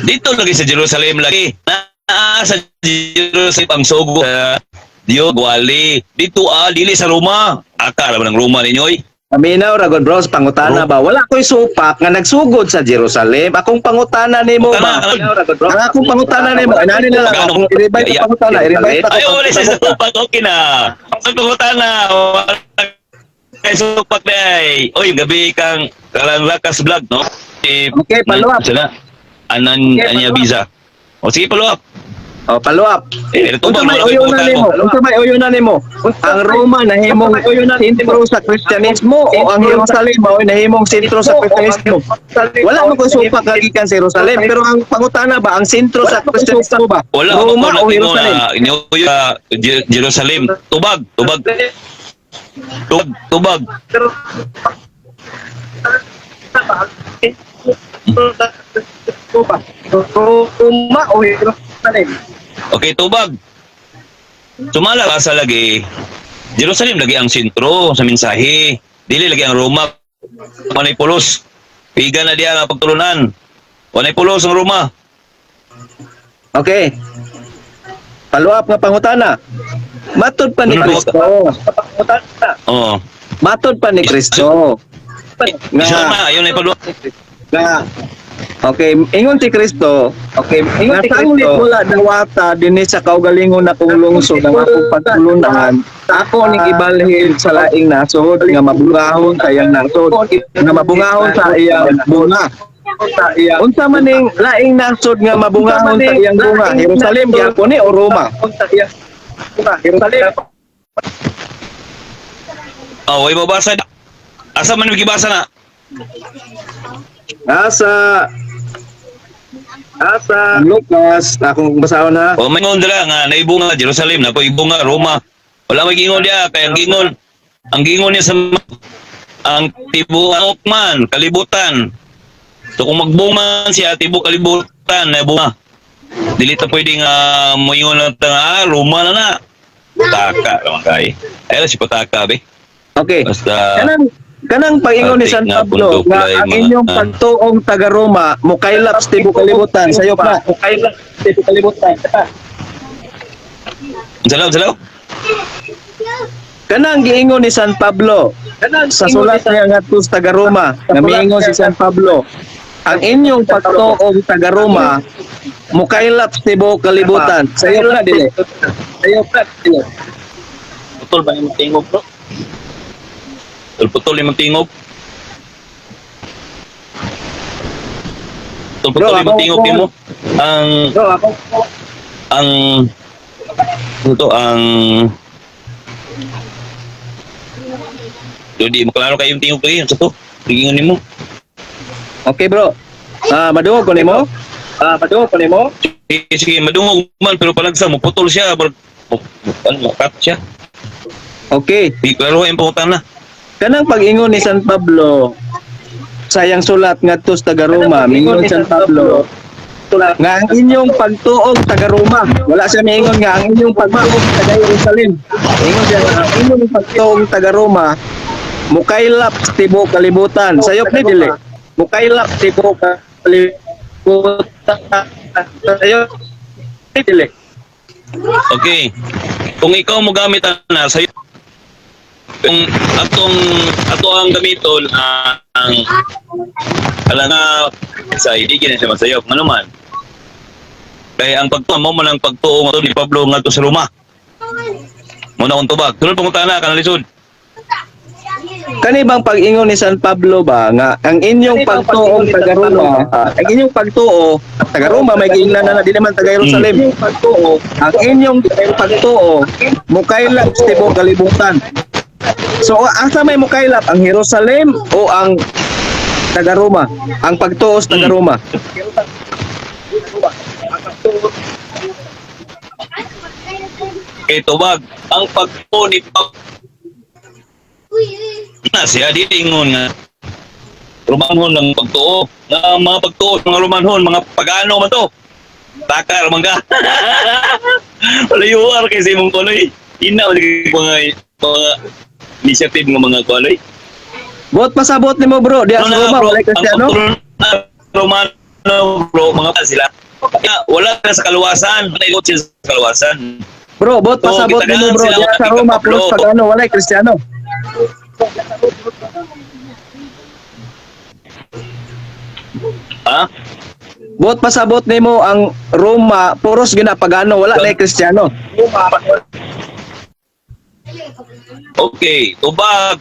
dito lagi sa Jerusalem lagi naa sa Jerusalem ang sugo sa Dios wali dito dili sa Roma akala ba ng Roma ninyo oy. Paminaw ra gud, bro, sa pangutana ba? Wala ko'y supak nga nagsugod sa Jerusalem. Akong pangutana nimo ba? Pangutana. Ang akong pangutana nimo, inani na lang akong i-revise ang pangutana, i-revise pa Ay, wala siya sa supak. Okay na. Ang pangutana, wala kay supak na ay. Oy, gabi kang Kalang Lakas Vlog, no? Si, Okay, follow up. Sila. Anan, Okay, Anya follow up. Biza. O sige, follow up. Oh, follow up. Eh, Unsa tubag may na lang uyon na pangutana nimo? mo. Unsa may uyon na nimo? Ang Roma nahimong sentro sa Kristyanismo o ang Jerusalem mao nahimong sentro sa Kristyanismo? Wala mo ko'y supak nga gikan sa Jerusalem, pero ang pangutana ba ang sentro sa Kristyanismo ba? Wala Roma ko o na Jerusalem? na inuyo sa Jerusalem. Tubag, tubag. Tubag, tubag. Roma o Jerusalem? Okay, tubag. Sumala ka sa lagi. Jerusalem lagi ang sentro sa mensahe. Dili lagi ang Roma. Wanay pulos. Piga na diya nga pagtulunan. Wanay pulos ang Roma. Okay. Follow up nga pangutana. Matod pa ni Ano? Kristo. Oo. Matod pa ni Kristo. Nga. Nga, na, ayun ay follow up. nga. Okay, ingon si Kristo. Okay, ingon si Kristo. Wala dawata dinhi sa kaugalingon na kong lungsod ang akong pagtulunan. Ako ning ibalhin sa laing nasod nga mabungahon sa iyang nasod, nga mabungahon sa iyang bunga. Unsa man ning laing nasod nga mabungahon sa iyang bunga? Jerusalem gyapon ni o Roma? Jerusalem. Oh, way mabasa. Asa man gibasa na? Asa Asa Lucas, akong basahon ha. O may ingon dira nga naibunga Jerusalem, na ibunga Roma. Wala may gingon diya kay ang gingon niya sa ang tibuok man kalibutan. So kung magbunga siya tibuok kalibutan na bunga. Dili ta pwede nga moingon lang ta nga Roma na na. Pataka naman kay. Ay si pataka be. Okay. Basta Kanang Kanang pag-ingon ni Atik San nga Pablo pundok nga lay ang mga- inyong pagtuong taga Roma mokaylap sa tibuok kalibutan, sayop na. Mokaylap sa tibuok kalibutan. Salaw, salaw. Kanang giingon ni San Pablo Kanang sa sulat niya ngadto sa taga Roma, nga miingon si San Pablo, ang inyong pagtuong taga Roma mokaylap sa tibuok kalibutan. Sayop na dili. Sayop na dili. Putol ba yung tingog, bro? Putol yung tingog. Putol Bro, yung tingog mo. Ang Bro, ako ang ano to, ang Di mo klaro kayong tingog kayo sa to. Tigingon nimo. Okay, bro. Ah, madungog ko nimo? Ah, madungog ko nimo. Sige, sige, madungog man pero palagsa mo putol siya, murag ano, makat siya. Okay. Di klaro ang pangutan na. Kanang pag-ingon ni San Pablo sa iyang sulat ngadto sa taga Roma, mingon San Pablo nga ang inyong pagtuog taga Roma. Wala siya miingon nga ang inyong pagtuog taga Jerusalem. Ingon siya nga ang inyong pagtuog taga Roma mukaylap sa tibuok kalibutan. Sayop ni dili. Mukaylap sa tibuok kalibutan. Sayop ni dili. Okay. Kung ikaw mo gamit ana sa kung atong ato ang gamiton ang ala nga sa hindi gina siya masayop ngano man kay ang pagtuo mo man ang pagtuo ngadto ni Pablo ngadto sa Roma mo na akong tubag tulad pangutana kanang lisod. Kani bang pag-ingon ni San Pablo ba nga ang inyong pagtuong taga Roma, ang inyong pagtuo taga Roma may giingnan na, na di naman taga Jerusalem. Pagtuo, ang inyong pagtuo mukaylap sa tibuok kalibutan. So asa may mukaylap, ang Jerusalem o ang taga Roma? Ang pagtuo sa taga Roma. Kay tubag ang pagtuo ni Pablo na siya di ingon nga Romanhon lang pagtuo nga mga pagtuo mga Romanhon mga pagano man to takar man ka palayuar kay sa imong kunoy ina ulit mga initiative nga mga kunoy. Buot pasabot nimo, bro, diha Ano sa na, Roma bro, walay ang Kristiyano. pagtuo na Romano, bro, mga pa sila. Kaya wala na sa kaluwasan, wala sila sa kaluwasan. Bro, buot So, pasabot nimo, gitagaan bro, sila diha sa mga Roma Pablo. pulos pagano walay Kristiyano. Ha? Buot pasabot nimo ang Roma puros ginapagano wala na Kristiyano. Okay, tubag.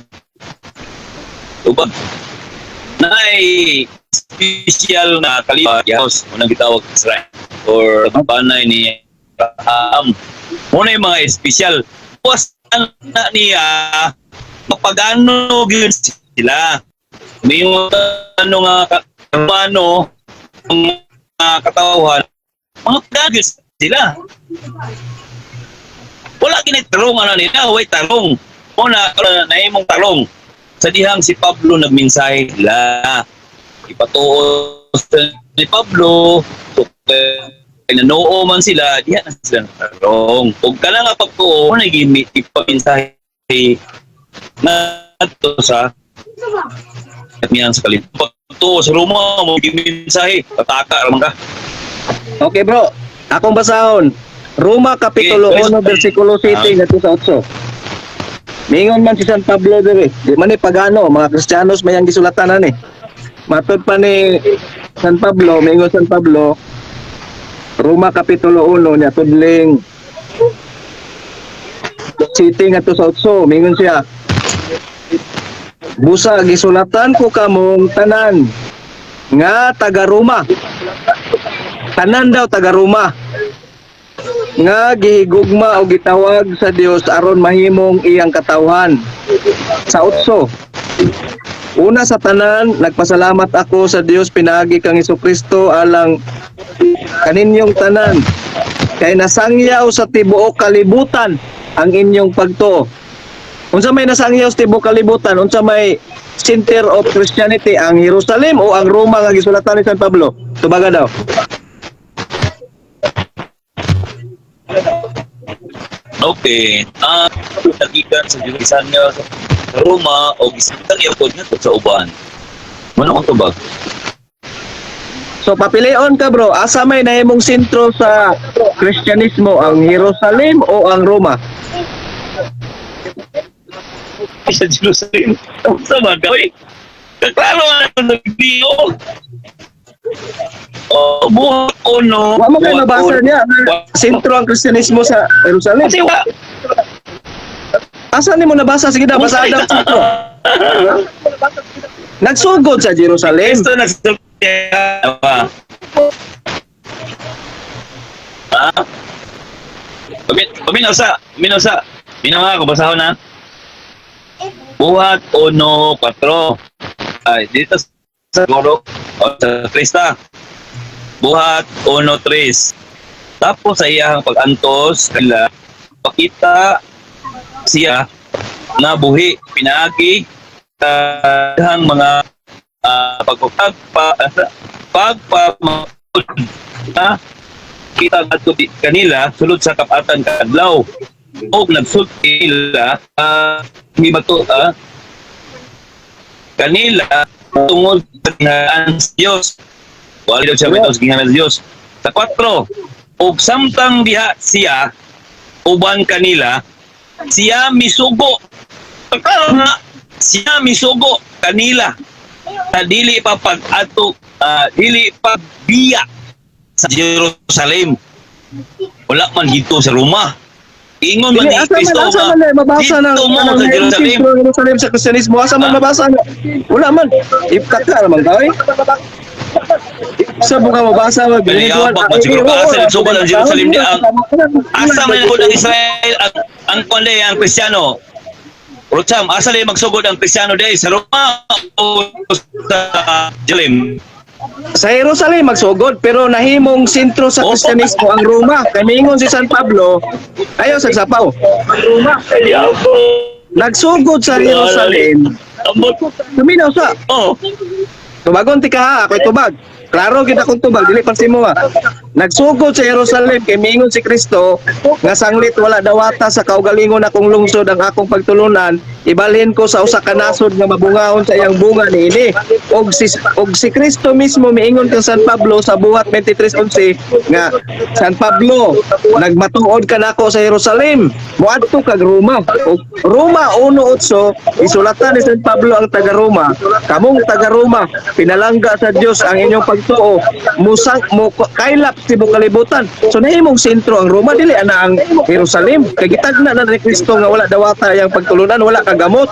Tubag. Nay special na kaliwa house unang gitawag Israel or panay ni Abraham. Muna yung mga espesyal. Buwas na niya mapagano gyud sila. May mga ano nga Romano ang mga katawhan, mga pagano gyud sila. Wala kini tarong ano nila, way tarong. Una, naimong tarong. Sa dihang si Pablo nagmensahe sila. Ipatuo sa ni Pablo, so, kay nanoo man sila, diha na sila tarong. Ug kana nga pagtuo, nagimi ipamensahe na to sa niyan sa kalibutan. Pagtuo sa Roma, mo gimensahe, pataka ra man ka. Okay, bro, akong basahon. Roma Kapitulo Okay, 1 versikulo 7 ngadto sa 8. Mingon man si San Pablo diri, di man ni pagano, mga Kristiyanos may ang gisulatan ani. Matod pa ni San Pablo, mingon San Pablo, Roma Kapitulo 1 niya tudling 7 ngadto sa 8, mingon siya. Busa gisulatan ko kamong tanan nga taga Roma. Tanan daw taga Roma nga gihigugma o gitawag sa Dios aron mahimong iyang katawhan. Sa utso. Una sa tanan, nagpasalamat ako sa Dios pinaagi kang Kristo alang kaninyong tanan. Kay nasangyaw sa tibuok kalibutan ang inyong pagtuo. Unsa may nasangyaw sa tibuok kalibutan? Unsa may center of Christianity, ang Jerusalem o ang Roma nga gisulatan ni San Pablo? Tubaga daw. Okay. Ah, nagikan sa Jerusalem. Sa Roma o gisang yapon ngadto sa uban. Mano akong tubag? So papilion ka, bro, asa may nahimong sentro sa Kristyanismo, ang Jerusalem o ang Roma? Sa Jerusalem. Sa bagay. Kaklaro nga nagdiyo. Oh, buhat o no. Wa mo kay Buhat mabasa uno. niya na sentro ang Kristyanismo sa Jerusalem. Kasi wa. Asa nimo nabasa? Sige na, basa daw sentro. Nagsugod sa Jerusalem. Kristo nagsulti. Ba? Ha? Paminaw sa, paminaw sa. Minaw nga, basahon na. Buhat 1:4. Ay, dito sa Goro o sa Krista. Buhat 1:3. Tapos sa iyang pag-antos nila, pakita siya nga buhi pinaagi sa mga pagpagpa pagpa na kita ngadto kanila sulod sa kapatan kadlaw og nagsulti nila mibato kanila tungod sa ginhanan sa Dios. Wala daw siya bitaw sa ginhanan sa Dios. Sa 4, og samtang diha siya uban kanila, siya misugo. Klaro na, siya misugo kanila na dili pa pag-ato, dili pa biya sa Jerusalem. Wala man dito sa Roma. Ingon man Dili, ni asa man, Kristo asa nga man na mabasa ng dito mo anong sa Jerusalem. sentro ng Jerusalem sa Kristyanismo? Asa man Ah. mabasa na? Wala man. Ipkaka naman ka, eh. Sa buka mabasa mag Pinayabak man siguro ka. Asa nagsugod ang Jerusalem di ang asa man ko ng Israel ang kuan di, ang Kristiyano. Rocham, asa lang magsugod ang Kristiyano di sa Roma o sa Jerusalem? Sa Jerusalem magsugod, pero nahimong sentro sa Opo. Kristyanismo ang Roma. Kay miingon si San Pablo, ayo sa sapaw. Nagsugod sa Jerusalem. Ambot. Tuminaw sa Oh. Tubagon ti ka ha, ako'y tubag. Klaro gid akong tubag, dili pa simo ha. Nagsugod sa Jerusalem kay miingon si Kristo nga sanglit wala dawata sa kaugalingon akong lungsod ang akong pagtulunan, ibalhin ko sa usa ka nasod nga mabungahon sa iyang bunga niini. Og si Kristo mismo miingon kang San Pablo sa Buhat 23:11 nga San Pablo, nagmatuod ka nako sa Jerusalem, moadto kag Roma. Og Roma 1:8 isulatan ni San Pablo ang taga Roma, kamong taga Roma, pinalangga sa Dios ang inyong pagtuo, musang mo kaylap tibok kalibutan. So nahimong sentro ang Roma, dili ana ang Jerusalem, kay gitagna na ni Kristo nga wala dawata yang pagtulunan, wala kagamot.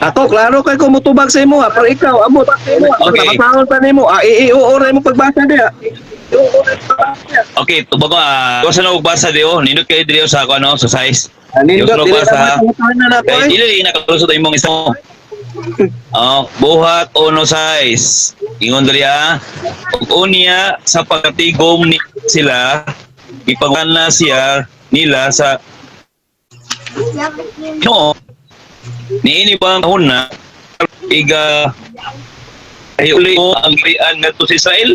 Ako, klaro kay ko mutubag sa imo ha, pero ikaw, amot. Okay. Tapasahon pa nimo, ah, i i ra mo pagbasa diha. Okay, tubag ko ah. Sa na basa di oh, nindot kayo diri sa ako ano, sa size. Nindot, Dios dili basa. na matutanan na ako Kay eh. dili nakalusot ang imong isa mo. Oh, buhat uno size. Ingon diri ah. Ug unya sa pagkatigom ni sila, ipagana siya nila sa Ginoo. Niini ba ang una iga ay uli mo ang gingharian ngadto sa Israel?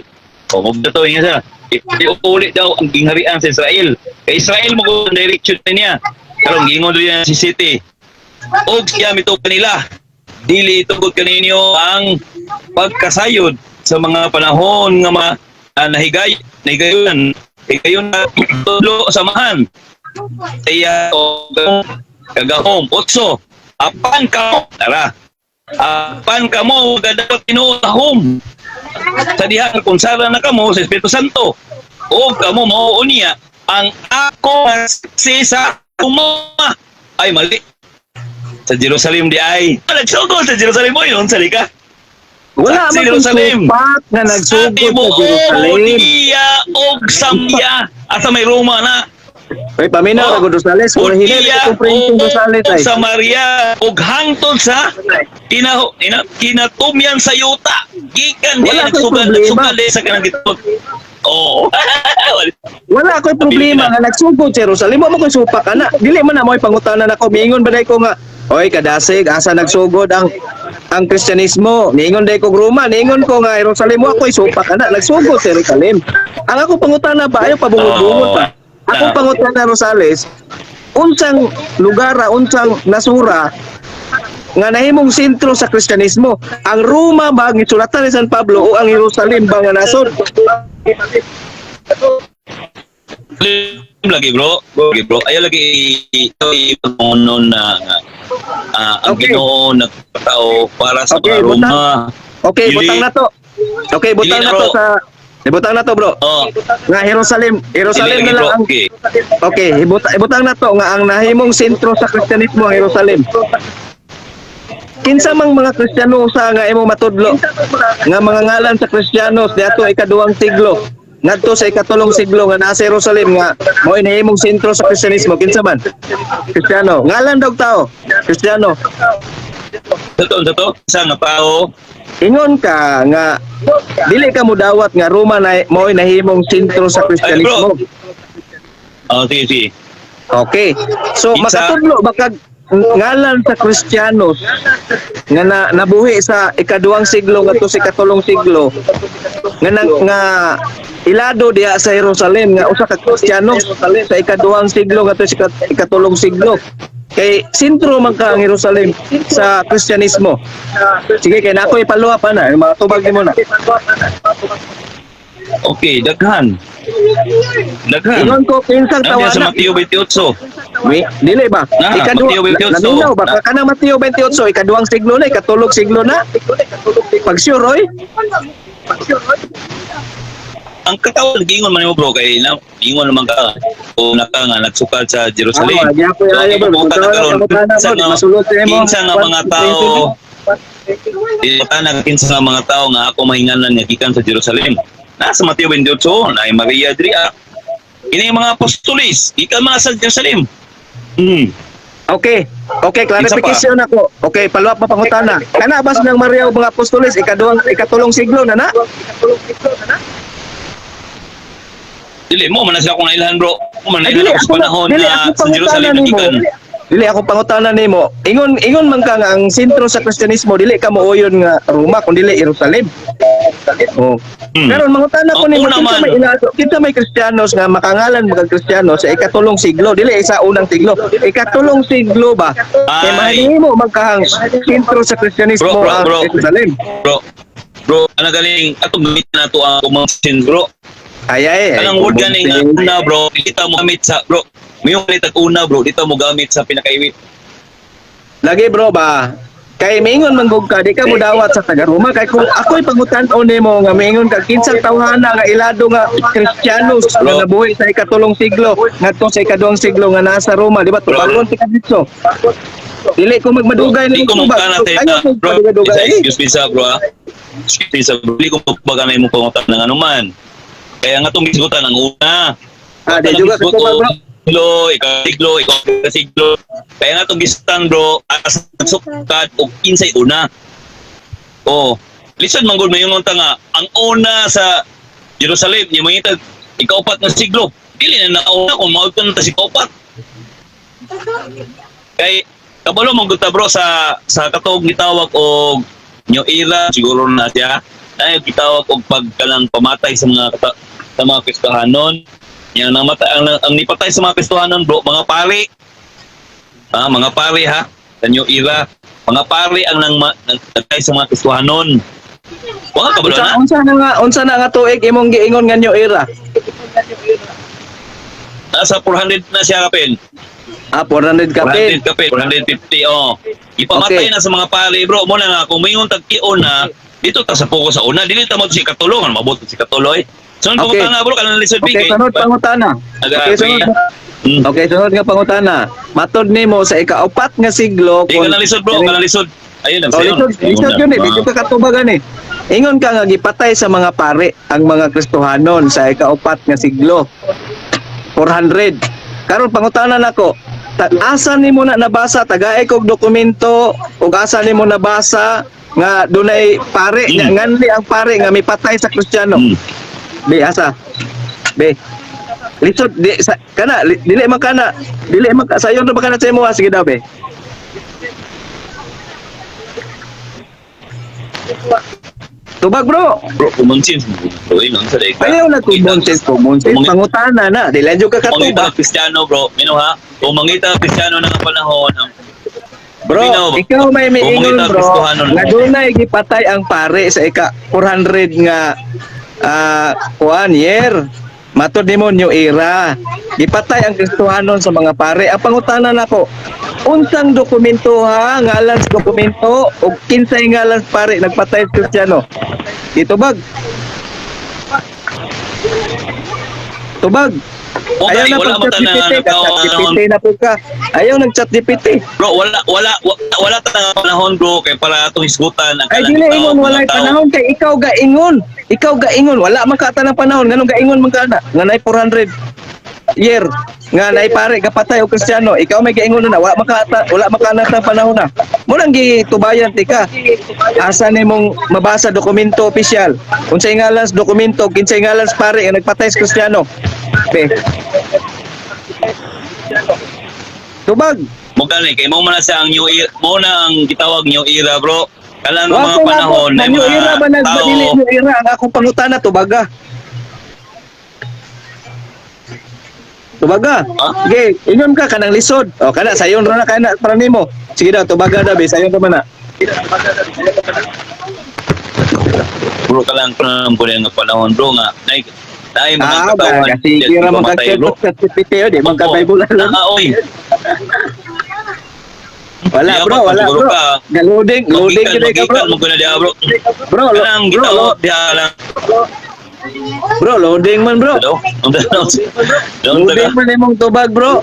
O mo to inga siya. Iuli daw ang gingharian sa Israel. Kay Israel mo kung direction niya. Karon giingon diri si City. Og siya mituo kanila. Dili tugod kaninyo ang pagkasayod sa mga panahon nga mga nahigay nahigayon higayon na tulo samahan iya o kagahom otso apan ka tara apan kamo gadapat tinuod sa diha nga kung sara na kamo sa Espiritu Santo o kamo mao niya ang ako si sa kuma ay mali sa Jerusalem di ay nagsugod sa Jerusalem mo yun sa ka. Wala Sa man kung Jerusalem. supak nga nagsugod sa Jerusalem. Judea og Samya asa may Roma na. Oy, paminaw Oh. oh, Rosales, kung hinili Judea ko Prince Rosales og ay. Samaria og hangtod sa kinatumyan sa yuta gikan di Wala ko'y nagsugad problema. nagsugad di sa kanang gitod. Oh. Wala ako'y problema nga nagsugod sa Jerusalem. Wa mo ko'y supak ana. Dili man na mo'y pangutana nako. Miingon ba day ko nga, oy kadasig, asa nagsugod ang Kristyanismo? Niingon day ko Roma, niingon ko nga Jerusalem, wa ko'y supak ana. Nagsugod sa Jerusalem. Ang ako pangutana ba ayo pabungod-bungod pa. Akong pangutana, Rosales, unsang lugar, unsang nasura nga nahimong sentro sa Kristyanismo? Ang Roma ba ang gisulatan ni San Pablo o ang Jerusalem ba nga nasod? Lagi, bro. Lagi, bro. Ayaw lagi ito ipangonon na ang Ginoo nagpatao para sa Okay, mga Roma. Okay, butang na to. Okay, butang Dili na na, to bro. sa ibutang na to, bro. Oh, Nga Jerusalem, Jerusalem dili na lagi, lang bro. ang Okay. Okay, ibutang na to nga ang nahimong sentro sa Kristyanismo ang Jerusalem. Kinsa mang mga Kristiyano sa nga imong matudlo nga mga ngalan sa Kristiyanos diato ikaduhang siglo ngadto sa ikatulong siglo nga naa sa Jerusalem nga mao nahimong sentro sa Kristyanismo, kinsa man? Kristiyano. Ngalan daw tao. Kristiyano. Sa to, sa nga tao. Ingon ka nga dili ka mudawat nga Roma na mao'y nahimong sentro sa Kristyanismo. Oh, sige, sige. Okay. So Kinsa? makatudlo baka ngalan sa Kristiyanos nga nabuhi sa ikaduhang siglo ngadto sa ikatulong siglo nga nga ilado diha sa Jerusalem nga usa ka Kristiyano sa ikaduhang siglo ngadto sa ikatulong siglo, kay sentro man ka ang Jerusalem sa Kristyanismo. Sige, kay nako ipaluha pa na mga tubag nimo na. Okay, daghan. Daghan. Ingon ko kinsang Nandiyan sa tawana. Mateo 28. Mi, dili ba? Na, Ikaduha, Mateo 28. naminaw ba? Na. Kanang Mateo 28, ikaduhang siglo na, ikatulog siglo na. Pag sure, oy. Ang katawan, giingon man mo, bro, kay na, giingon naman ka o naka nga nagsukal sa Jerusalem. Ah, wala ko So, ayaw, bro. ipabuta na karon, Kinsa kinsa nga- masulod sa imo. kinsa nga mga tao, ipabuta na kinsa nga mga tao nga ako mahingalan nga gikan sa Jerusalem. Nasa Mateo 28, na ay Maria diri. Kini mga apostoles, gikan mga sa Jerusalem. Okay. Okay, clarification ako. Okay, follow up pa pangutana. Kana ba silang Maria ug mga apostoles ikaduhang ikatulong siglo na na? Dili mo man na sila akong nailhan, bro. Mo man Ay, na dili sa ako panahon dili na ako sa Jerusalem pangutana nimo. gikan. Dili ako pangutana nimo. Ingon ingon man ka nga ang sentro sa Kristyanismo dili ka mooyon nga Roma kun dili Jerusalem. Oh. Karon mangutana ko Ang nimo una kinsa man. may ilado, kinsa may Kristiyanos nga makangalan mga Kristiyano sa ikatulong siglo, dili sa unang siglo. Ikatulong siglo ba? Kay Ay. mahimo magkahang sentro sa Kristyanismo Bro, bro, ang bro. Jerusalem. Bro, bro, ano galing atong gamitin nato ang common sense, bro. Ay ay. Ay, Kanang word ganing nga una, bro, dito mo gamit sa, bro. Mayong galit ang una, bro, dito mo gamit sa pinakaiwit. Lagi, bro, ba? Kay mingon man gud ka, di ka mudawat sa taga Roma kay kung ako'y pangutan-on nimo nga mingon ka kinsang tawhana nga ilado nga Kristiyanos nga Bro. nabuhi sa ikatulong siglo ngadto sa ikaduhang siglo nga nasa Roma, di ba? Tubagon ti kadto. Dili ko magmadugay Di nimo ko tubag. mukha natin Ayaw na, ko bro, madugay-dugay. isa, excuse me sa, bro, ah. Excuse me sa, bro, di ko magbaga na imong pangutan ng anuman. Kaya nga itong bisgutan ang una. Ah, di juga ka tubag, bro. Siglo, ikasiglo, ikasiglo. Kaya nga itong gistan, bro, as sukad o kinsay una. Oh, listen manggol may yung nga ang una sa Jerusalem ni mangita ikaupat nga siglo. Dili na nauna kung maudto na ta si ikaupat. Kay kabalo man gud ta, bro, sa katong gitawag og New Era siguro na siya. Ay gitawag og pagkalang pamatay sa mga sa mga Kristohanon. Yang namatay ang nipatay sa mga Kristohanon, bro, mga pari. Ah, mga pari ha, sa New Era, mga pari ang nang nagpatay sa mga Kristohanon. Wa ka kabalo Unsa na? unsa na nga tuig imong giingon nga new era? Nasa 400 na siya kapin. Ah, 400 kapin. 400 kapin, 450, oh. Ipamatay Okay. na sa mga pari, bro. Mo na nga, kung mayroon tagkion na, dito ta sa poko sa una, dili ta mo si katulong, ano mabuto si katuloy. So, Okay. okay. na, bro, kanang lisod Okay, sunod pangutana. Okay, sunod. Okay, sunod nga pangutana. Matod nimo sa ikaupat nga siglo Di ka na lisod, bro, kanang lisod. Ayun lang Oh, sa'yo. lisod, lisod yun eh. Medyo kakatubagan eh. Ingon ka nga gipatay sa mga pare ang mga Kristohanon sa ikaupat nga siglo. 400. Karon pangutana nako, asa nimo na nabasa, tagae kog dokumento ug asa nimo nabasa nga dunay pare nga nganli ang pare nga mipatay sa Kristiyano? Be, asa? Be. Lisod di sa, kana dili man kana, dili man sayon ra ba kana sa imo ha? Sige daw, be. Tubag, bro. Bro, common sense. Bro, yun, sa ka. Ayaw na common sense, common sense. Pangutana na. Di lang jud ka Kung mangita katubag. Kristiyano, bro, mino ha? Kung mangita Kristiyano na nga panahon, ang Bro, Minaw, ikaw may miingon, kung mangita bro. Kristohanon mo. Nga dunay gipatay ang pare sa ika 400 nga kuan year. Matod nimo new era. Gipatay ang Kristohanon sa mga pare. Ang pangutana nako, unsang dokumento ha, ngalan sa dokumento ug kinsay ngalan sa pare nagpatay sa Kristiyano? Gitubag. Tubag. Okay, Ayaw na wala pag man ta na chat GPT, nagkaw- chat GPT na po ka. Ayaw nag chat GPT. Bro, wala wala wala, wala ta nga panahon, bro, kay para atong hisgutan ang Ay kanang dili tao, ingon mga walay tao. panahon kay ikaw gaingon. Ikaw gaingon wala man ka ng panahon nganong gaingon man ka na nga nay 400 year nga nay pare kapatay og Kristiyano, ikaw may gaingon na wala man ka wala man ka na panahon na. Mo nang gitubayan ti ka. Asa nimong mabasa dokumento opisyal? Unsay ngalan sa dokumento, kinsay ngalan sa pare nga nagpatay sa Kristiyano? Be. Tubag. Mo gani kay mo man na siya ang new era, mo na ang gitawag new era, bro. Kanang Wa mga ko panahon na na new mga era ba tao, nagbadili new era ang akong pangutana, tubaga. Tubaga. Ha? Sige, ingon ka kanang lisod. O kana sayon ra na kana para nimo. Sige daw, tubaga daw be, sayon ka man na. Bro, kalang panahon po nga panahon, bro, nga nay nay mga Ah, katawan ba, sige ra man pamatay, ka bro. chat GPT di man ka Bible lang. Ah, oy. Wala Di bro, ako, wala siguro bro. ka. Ga-loading, loading Magikan, gid ka bro. magikan mo ko na diha, bro. Bro, Kanang bro, gitawag diha lang. bro, loading man bro. Hello? Ang tanaw. Loading man imong tubag bro.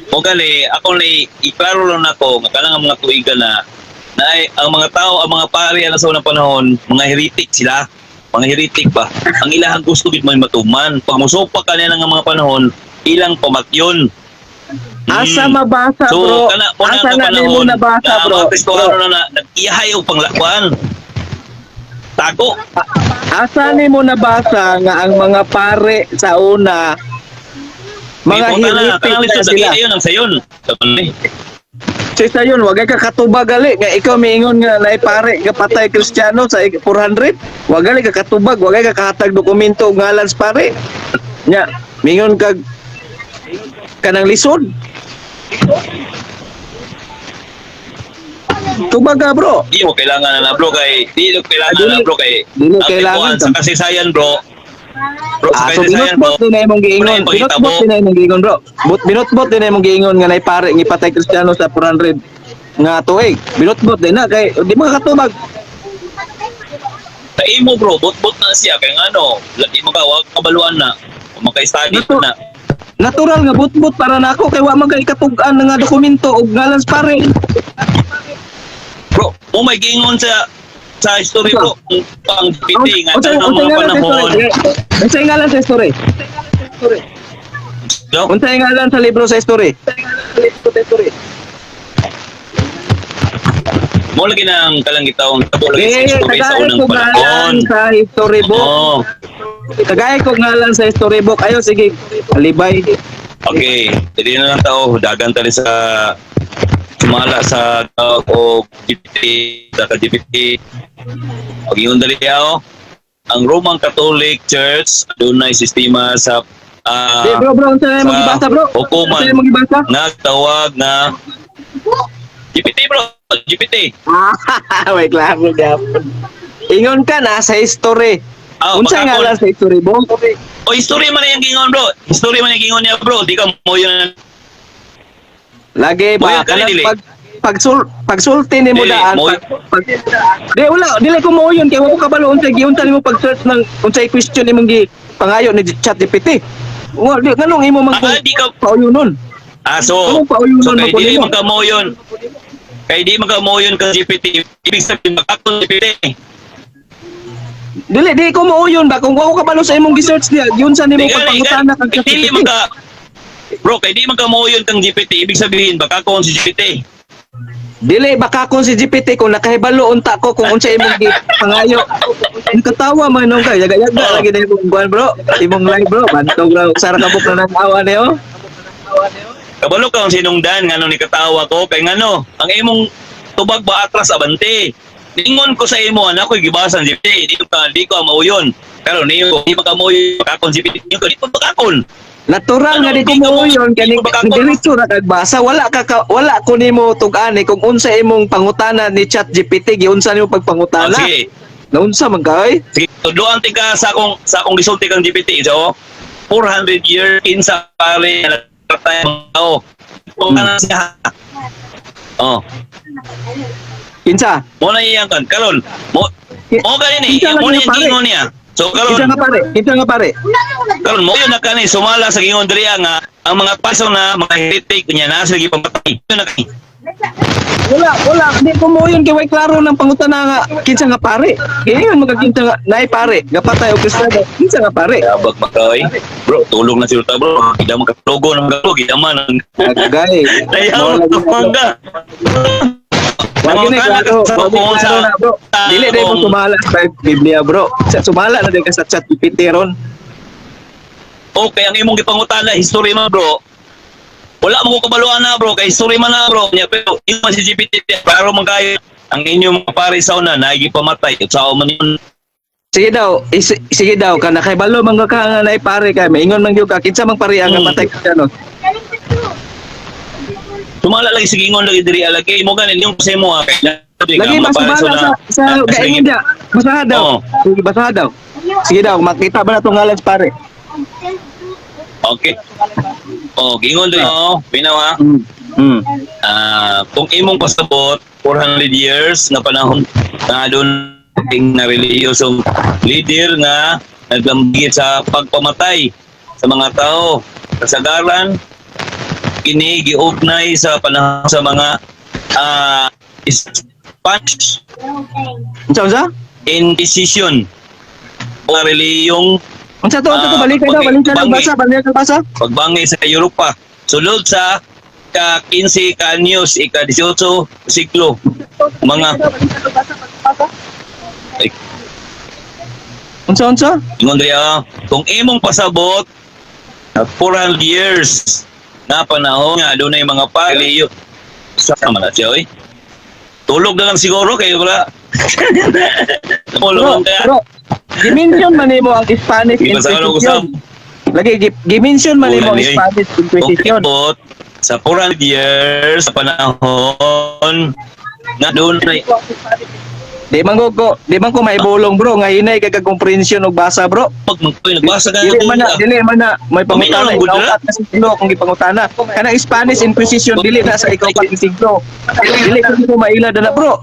Mo gali, ako ni iklaro lang nako nga kanang ang mga tuigan na na ay, ang mga tao, ang mga pari ana sa unang panahon, mga heretic sila. Mga heretic ba? Ang ilahang gusto gid may matuman. Pag musupa ka nila nga mga panahon, ilang pamatyon. Asa mabasa So, bro? kana mo na Asa nga na nimo panahon, nabasa na bro? mga Kristohano na na nag-ihay og panglakuan. Tago. Asa nimo nabasa nga ang mga pare sa una mga May buta na, heretic kanang na lisod, sila. ayun ang sayon. Sa panay. Sa sayon, wagay ka katubag gali nga ikaw miingon nga naay pare nga patay Kristiyano sa 400, wag gali ka katubag, wagay ka kahatag dokumento og ngalan sa pare. Nya, miingon kag kanang lisod. Tubag ka bro. Di mo kailangan na na bro kay di mo kailangan Dili- na bro kay dili ang kailangan tipuan sa kasaysayan, bro. Bro, sa Ah, so kasaysayan, bro. binotbot din na imong giingon. Wala yung Binotbot pagitabo. din na imong giingon, bro. Binotbot din na imong giingon nga naipare ngipatay Kristiyano sa 400 nga tuig. Binotbot din na kay di mo katubag. Sa imo bro, bot-bot na siya kay ngano, di mo ka wa kabaluan na. Maka-study Nato- na. Natural nga botbot para nako kay wa man kay katug-an nga dokumento og ngalan sa pare. Bro, mo may giingon sa history bro, ang pang piti nga Unsay tanang unsay mga ngalan sa panahon. history? Unsay ngalan sa history? No? Unsay ngalan sa libro sa history? Mo lagi nang kalangitawang tabo lagi sa Eh, history sa tagay unang ko panahon. ngalan sa history book. Oo. Tagay ko ngalan sa history book. Ayo sige, alibay. Okay, dili na lang tao dagan tali sa sumala sa o GPT sa ka GPT. Og ingon dali ako, ang Roman Catholic Church dunay sistema sa Di, bro, bro, unsa imong sa gibasa, bro? hukuman. Unsa imong gibasa? Nagtawag na GPT bro, GPT. Ah, wait lang, gapon. Ingon ka na sa history. Ah, Unsa baka nga kung- lang sa history book? O history man yung gingon bro. History man yung gingon niya bro. Di ka mo yun. Lagi ba Moyo ka kanang dili. pag pagsulti nimo Dili, daan moyo- pag, di wala dili ko mo yun kay wa ko kabalo unsay giunsa nimo pag search ng unsay question imong gi pangayo ni ChatGPT. Wa di nganong imo man Ah, di ka pauyo nun? Ah, so, Anong pauyo so nun kay ako dili nimo? man ka mo yun. Kay di man ka mo yun ka GPT. Ibig sabihin makakon GPT. Dili di ko mo yun ba kung wa ko kabalo sa imong gi-search niya giunsa nimo Di gani, pagpangutana kag kay dili ChatGPT. man ka Bro, kay di man ka mo yun kang GPT, ibig sabihin baka kon si GPT. Dili baka kung si GPT kung nakahibalo unta ko kung unsa imong gi pangayo. Ang katawa man nung kay yaga-yaga Oo. lagi na imong kuan bro. Imong live bro, bantog ra sara ka buk na nang-awa niyo. Kabalo ka ang sinungdan ngano ni katawa ko kay ngano ang imong Tubag ba atras abante? Ningon ko sa imo, anak ko gibasa ang GPT, di ko di ko mauyon. Pero niyo di makamuyon makakon GPT, di ko di ko makakon. Natural nga Ano, di ko di ko mauyon di kani ko makakon. diretso ra kag basa, wala ka, wala ko nimo tug-ani kung unsa imong pangutana ni ChatGPT, giunsa nimo Ah, pagpangutana. sige. Naunsa man kay? Sige, tuduan tika sa akong gisulti kang GPT. So, 400 years kinsa pare na tao. Na siya. Oh, Kinsa? mo na iyang kan karon. Mo mo gani ni, Kinsa mo lagi na nga iyang pare? gingon niya. So karon, Kinsa nga pare? Kinsa nga pare? karon mo yun na kani sumala sa gingon diri nga ang mga paso na mga heretic niya na sila gipamatay. Yun na kani. Wala, wala. Di ko mo yun kay way klaro ng pangutana nga kinsa nga pare. Giingon mo kinsa nga naay pare, gapatay og Kristiyano. Kinsa nga pare? Abag makaoy. Bro, tulog na sila bro. Gida man kalogo ng galo, gida man. Agay. Ayaw, tumangga. Wag ni klaro, wag ni klaro na, bro. Dili dai mo sumala sa Biblia, bro. Sa sumala na din ka sa ChatGPT ron. Okay, ang imong gipangutana history man, bro. Wala mo ko kabaluan na, bro, kay history man na, bro. Nya pero yung man si GPT klaro man kayo ang inyong mga pare sa una nagipamatay sa man yun. Sige daw, sige daw kana kay balo man ka nga naay pare kay maingon man gyud ka kinsa mang pare ang patay Kristiyano. Sumala lagi sige ingon lagi diri alagi mo ganin yung sa imo ha. Lagi ba sumala sa gaingon dia. Basaha daw. Oo. Sige, basaha daw. Sige daw, makita ba na tong ngalan sa pare? Okay. Oh, gingon diri oh, pinaw ha. Ah, kung imong pasabot 400 years nga panahon nga doon na relihiyosong leader nga naglambigit sa pagpamatay sa mga tao, kasagaran kini giugnay sa panahon sa mga Spanish Unsa unsa? Inquisition o relihiyong Unsa to? Unsa to? Ah, Balikan daw, balikan daw, bangi. basa, balikan basa. Pagbangi sa Europa sulod sa ka 15 ka anyos, ika 18 siglo mga ay. Unsa unsa? Ingon diri ah, kung imong pasabot 400 years na panahon nga adunay mga paliyo sa man na siya oy. Tulog na lang siguro kay wala. Bro, Tulog lang kaya. bro. Gimension man nimo ang Spanish Gibasahan ko sa Inquisition. Lagi gimension man nimo ang Ulan, eh. Spanish Kung Inquisition. pasabot sa 400 years sa panahon nga adunay Di man ko maibulong, bro, nga hinay kay kag comprehension og basa, bro. Pag magkoy nagbasa ka Dili man na may pangutana Paminaw, good ikaw na. na siglo kung gipangutana. Kanang Spanish Inquisition dili na sa ikaw pa siglo. Dili ko mo maila na, bro.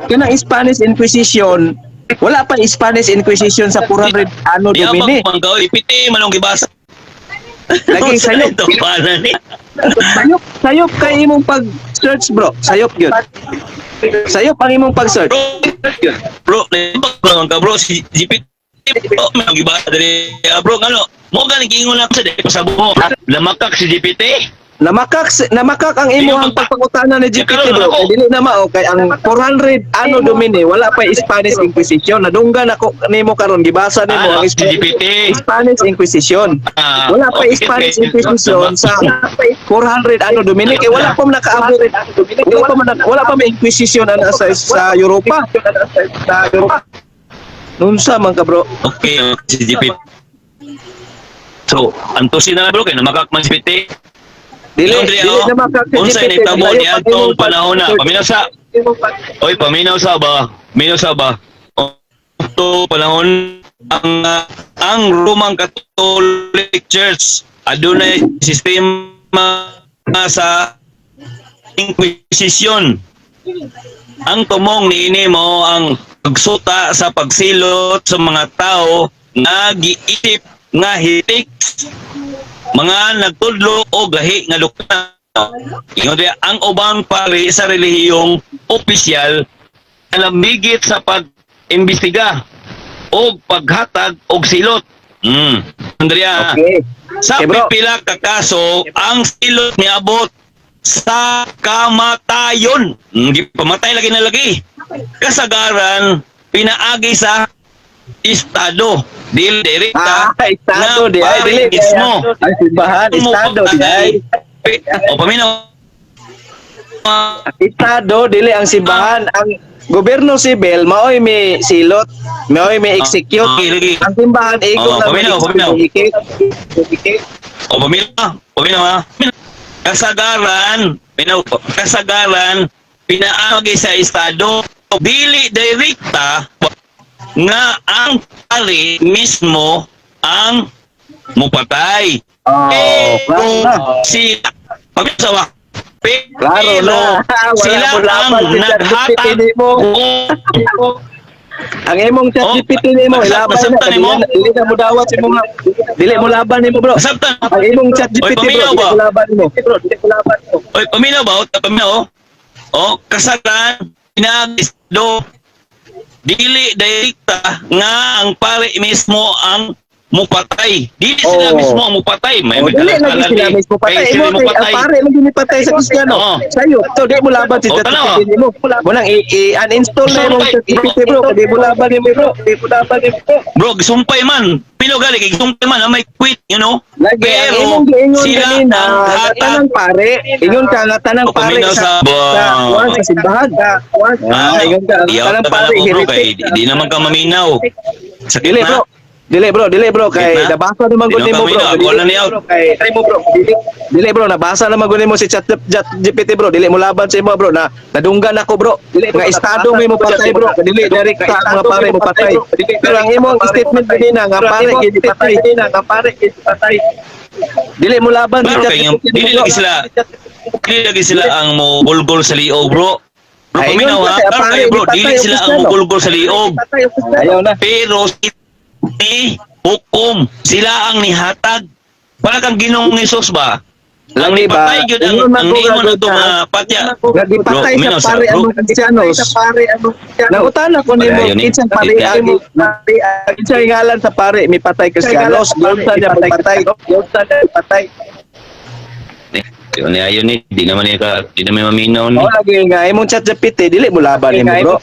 Kanang Spanish Inquisition, wala pa Spanish Inquisition sa 400 anno Di Domini. abag man ka, ipiti man ang gibasa. Lagi sayop, Ito pa na ni. sayop, sayop kay imong pag search, bro. Sayop gyud. Sayop ang imong pag-search. Bro, bro, bro, ka bro, si GPT bro, may gibasa diri. Ah, bro, ngano? Mo gani giingon lang sa di pasabot mo. Lamakak si GPT. Namakak ang imong pagpangutana ni GPT, bro. Ako. Kay dili na mao kay ang 400 anno Domini wala pa Spanish Inquisition. Nadunggan ako nimo karon, gibasa nimo Ah, ang si GPT. Spanish Inquisition. Ah, Wala pa Spanish Inquisition sa 400 anno Domini kay wala pa man nakaabot. Wala pa may Inquisition ana sa Europa. Nunsa man ka, bro? Okay, si GPT. So, antusin na lang, bro, kay namakak man si GPT. Dili Ingon diri, dili oh. na makak si Unsa GPT. ni tabo Sayop ni ang atong imong panahon na. pag-search. Paminaw sa. Oy, paminaw sa ba? Paminaw sa ba? Ito panahon ang Roman Catholic Church adunay sistema sa Inquisition. Ang tumong niini mo ang pagsuta sa pagsilot sa mga tao nga giisip nga heretics, mga nagtudlo o gahi nga doktrina. Ingon diya, ang ubang pari sa relihiyong opisyal nalamigit sa pag-imbestiga o paghatag og silot. Andrea, Okay. sa Okay, bro. pipila ka kaso, ang silot niabot sa kamatayon. Di pamatay lagi na lagi. Kasagaran, pinaagi sa estado. Dili direkta Ah, estado na di ay pari dili mismo. Ang simbahan, estado di ay. O paminaw. Estado, dili ang simbahan. Ang gobyerno sibil maoy may silot, maoy may execute. Okay, lagi. Ang simbahan igo Oh, na may paminaw, paminaw. execute. O, paminaw. Paminaw, ha? Kasagaran, paminaw, kasagaran, pinaagi sa estado, dili direkta nga ang pari mismo ang mupatay. Oh, Pero klaro na. sila, paminaw, pero Klaro na. Wala sila mo ang laban si ChatGPT naghatag nimo. Ang imong ChatGPT nimo, Oh, ilaban na. nasabtan nimo? Dili na mo dawat sa imong, dili mo laban nimo, bro. Nasabtan. Ang imong Oy, ChatGPT, bro, paminaw dili ba? mo laban nimo. Bro, dili mo laban nimo. Oy, paminaw ba? Paminaw. O, kasagaran, pinagisdo, dili direkta nga ang pare mismo ang mupatay. Dili sila Oo. mismo ang mupatay. May Oh, may dili lagi kalan-kalan sila eh. mismo patay. Kay sila Imo kay ang mupatay. pare mo ginipatay sa Kristiyano. Oo. Sayo, to di mo laban si Oh, tanaw. ChatGPT nimo. Mo nang i-uninstall na imong Sumpay, ChatGPT, bro. Di mo laban nimo, bro. Di mo laban nimo, bro. Bro, gisumpay man. Pino gali kay gisumpay man, ah, may quit. Lagi ang Pero imong giingon sila kanina, ang nga hatag. tanang pare, ingon ka nga tanang O, pare paminaw sa sa- sa kuwan, sa simbahan. Ah, ingon ka nga Iyaw tanang ka pare na ko, bro, kay heretic. di naman ka maminaw. Sakit Dili, na. bro. Dili, bro, dili, bro, kay Sakit na. nabasa naman Di gud naman nimo, kami bro. na, ako lang ni out. Bro, kay try mo, bro. Dili, dili, bro, nabasa naman gud nimo si Chat Chat GPT, bro. Dili mo laban sa imo, bro, na nadunggan ako, bro. Nga estado may mo patay, bro. Dili direkta ang mga pare mo patay. Pero ang imong statement kanina nga pare gid patay, nga pare gid patay. Dili mo laban si Pero Chat kay GPT, dili bro. lagi sila ang mo bulgol sa liog, bro. Bro, Ay, paminaw ingon ka ha. kay Klaro pare, kayo, bro, di patay dili ang sila ang Kristiyano. mobulgol sa liog. Ayaw na. Pero ni hukom, sila ang nihatag. Para kang Ginoong Hesus ba? Ang Lagi ba? nipatay gyud ang Ingon man ang ko niingon nga ato gud nga patya. Nga gipatay Bro, sa minaw sa- pare ang bro. mga Kristiyanos. Nangutana ko nimo Palayo ni. kinsang pare agi kinsang ngalan sa pare mi patay Kristiyanos, giunsa niya pagpatay, giunsa niya patay. Yun ni ayon ni, di naman ni ka, di naman maminaw ni. Oh, lagi nga imong Chat GPT dili mo laban nimo, bro.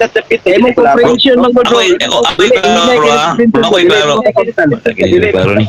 Imong comprehension man gud, bro. Ako'y klaro, bro, ha? Ako'y klaro. Dili Klaro ni.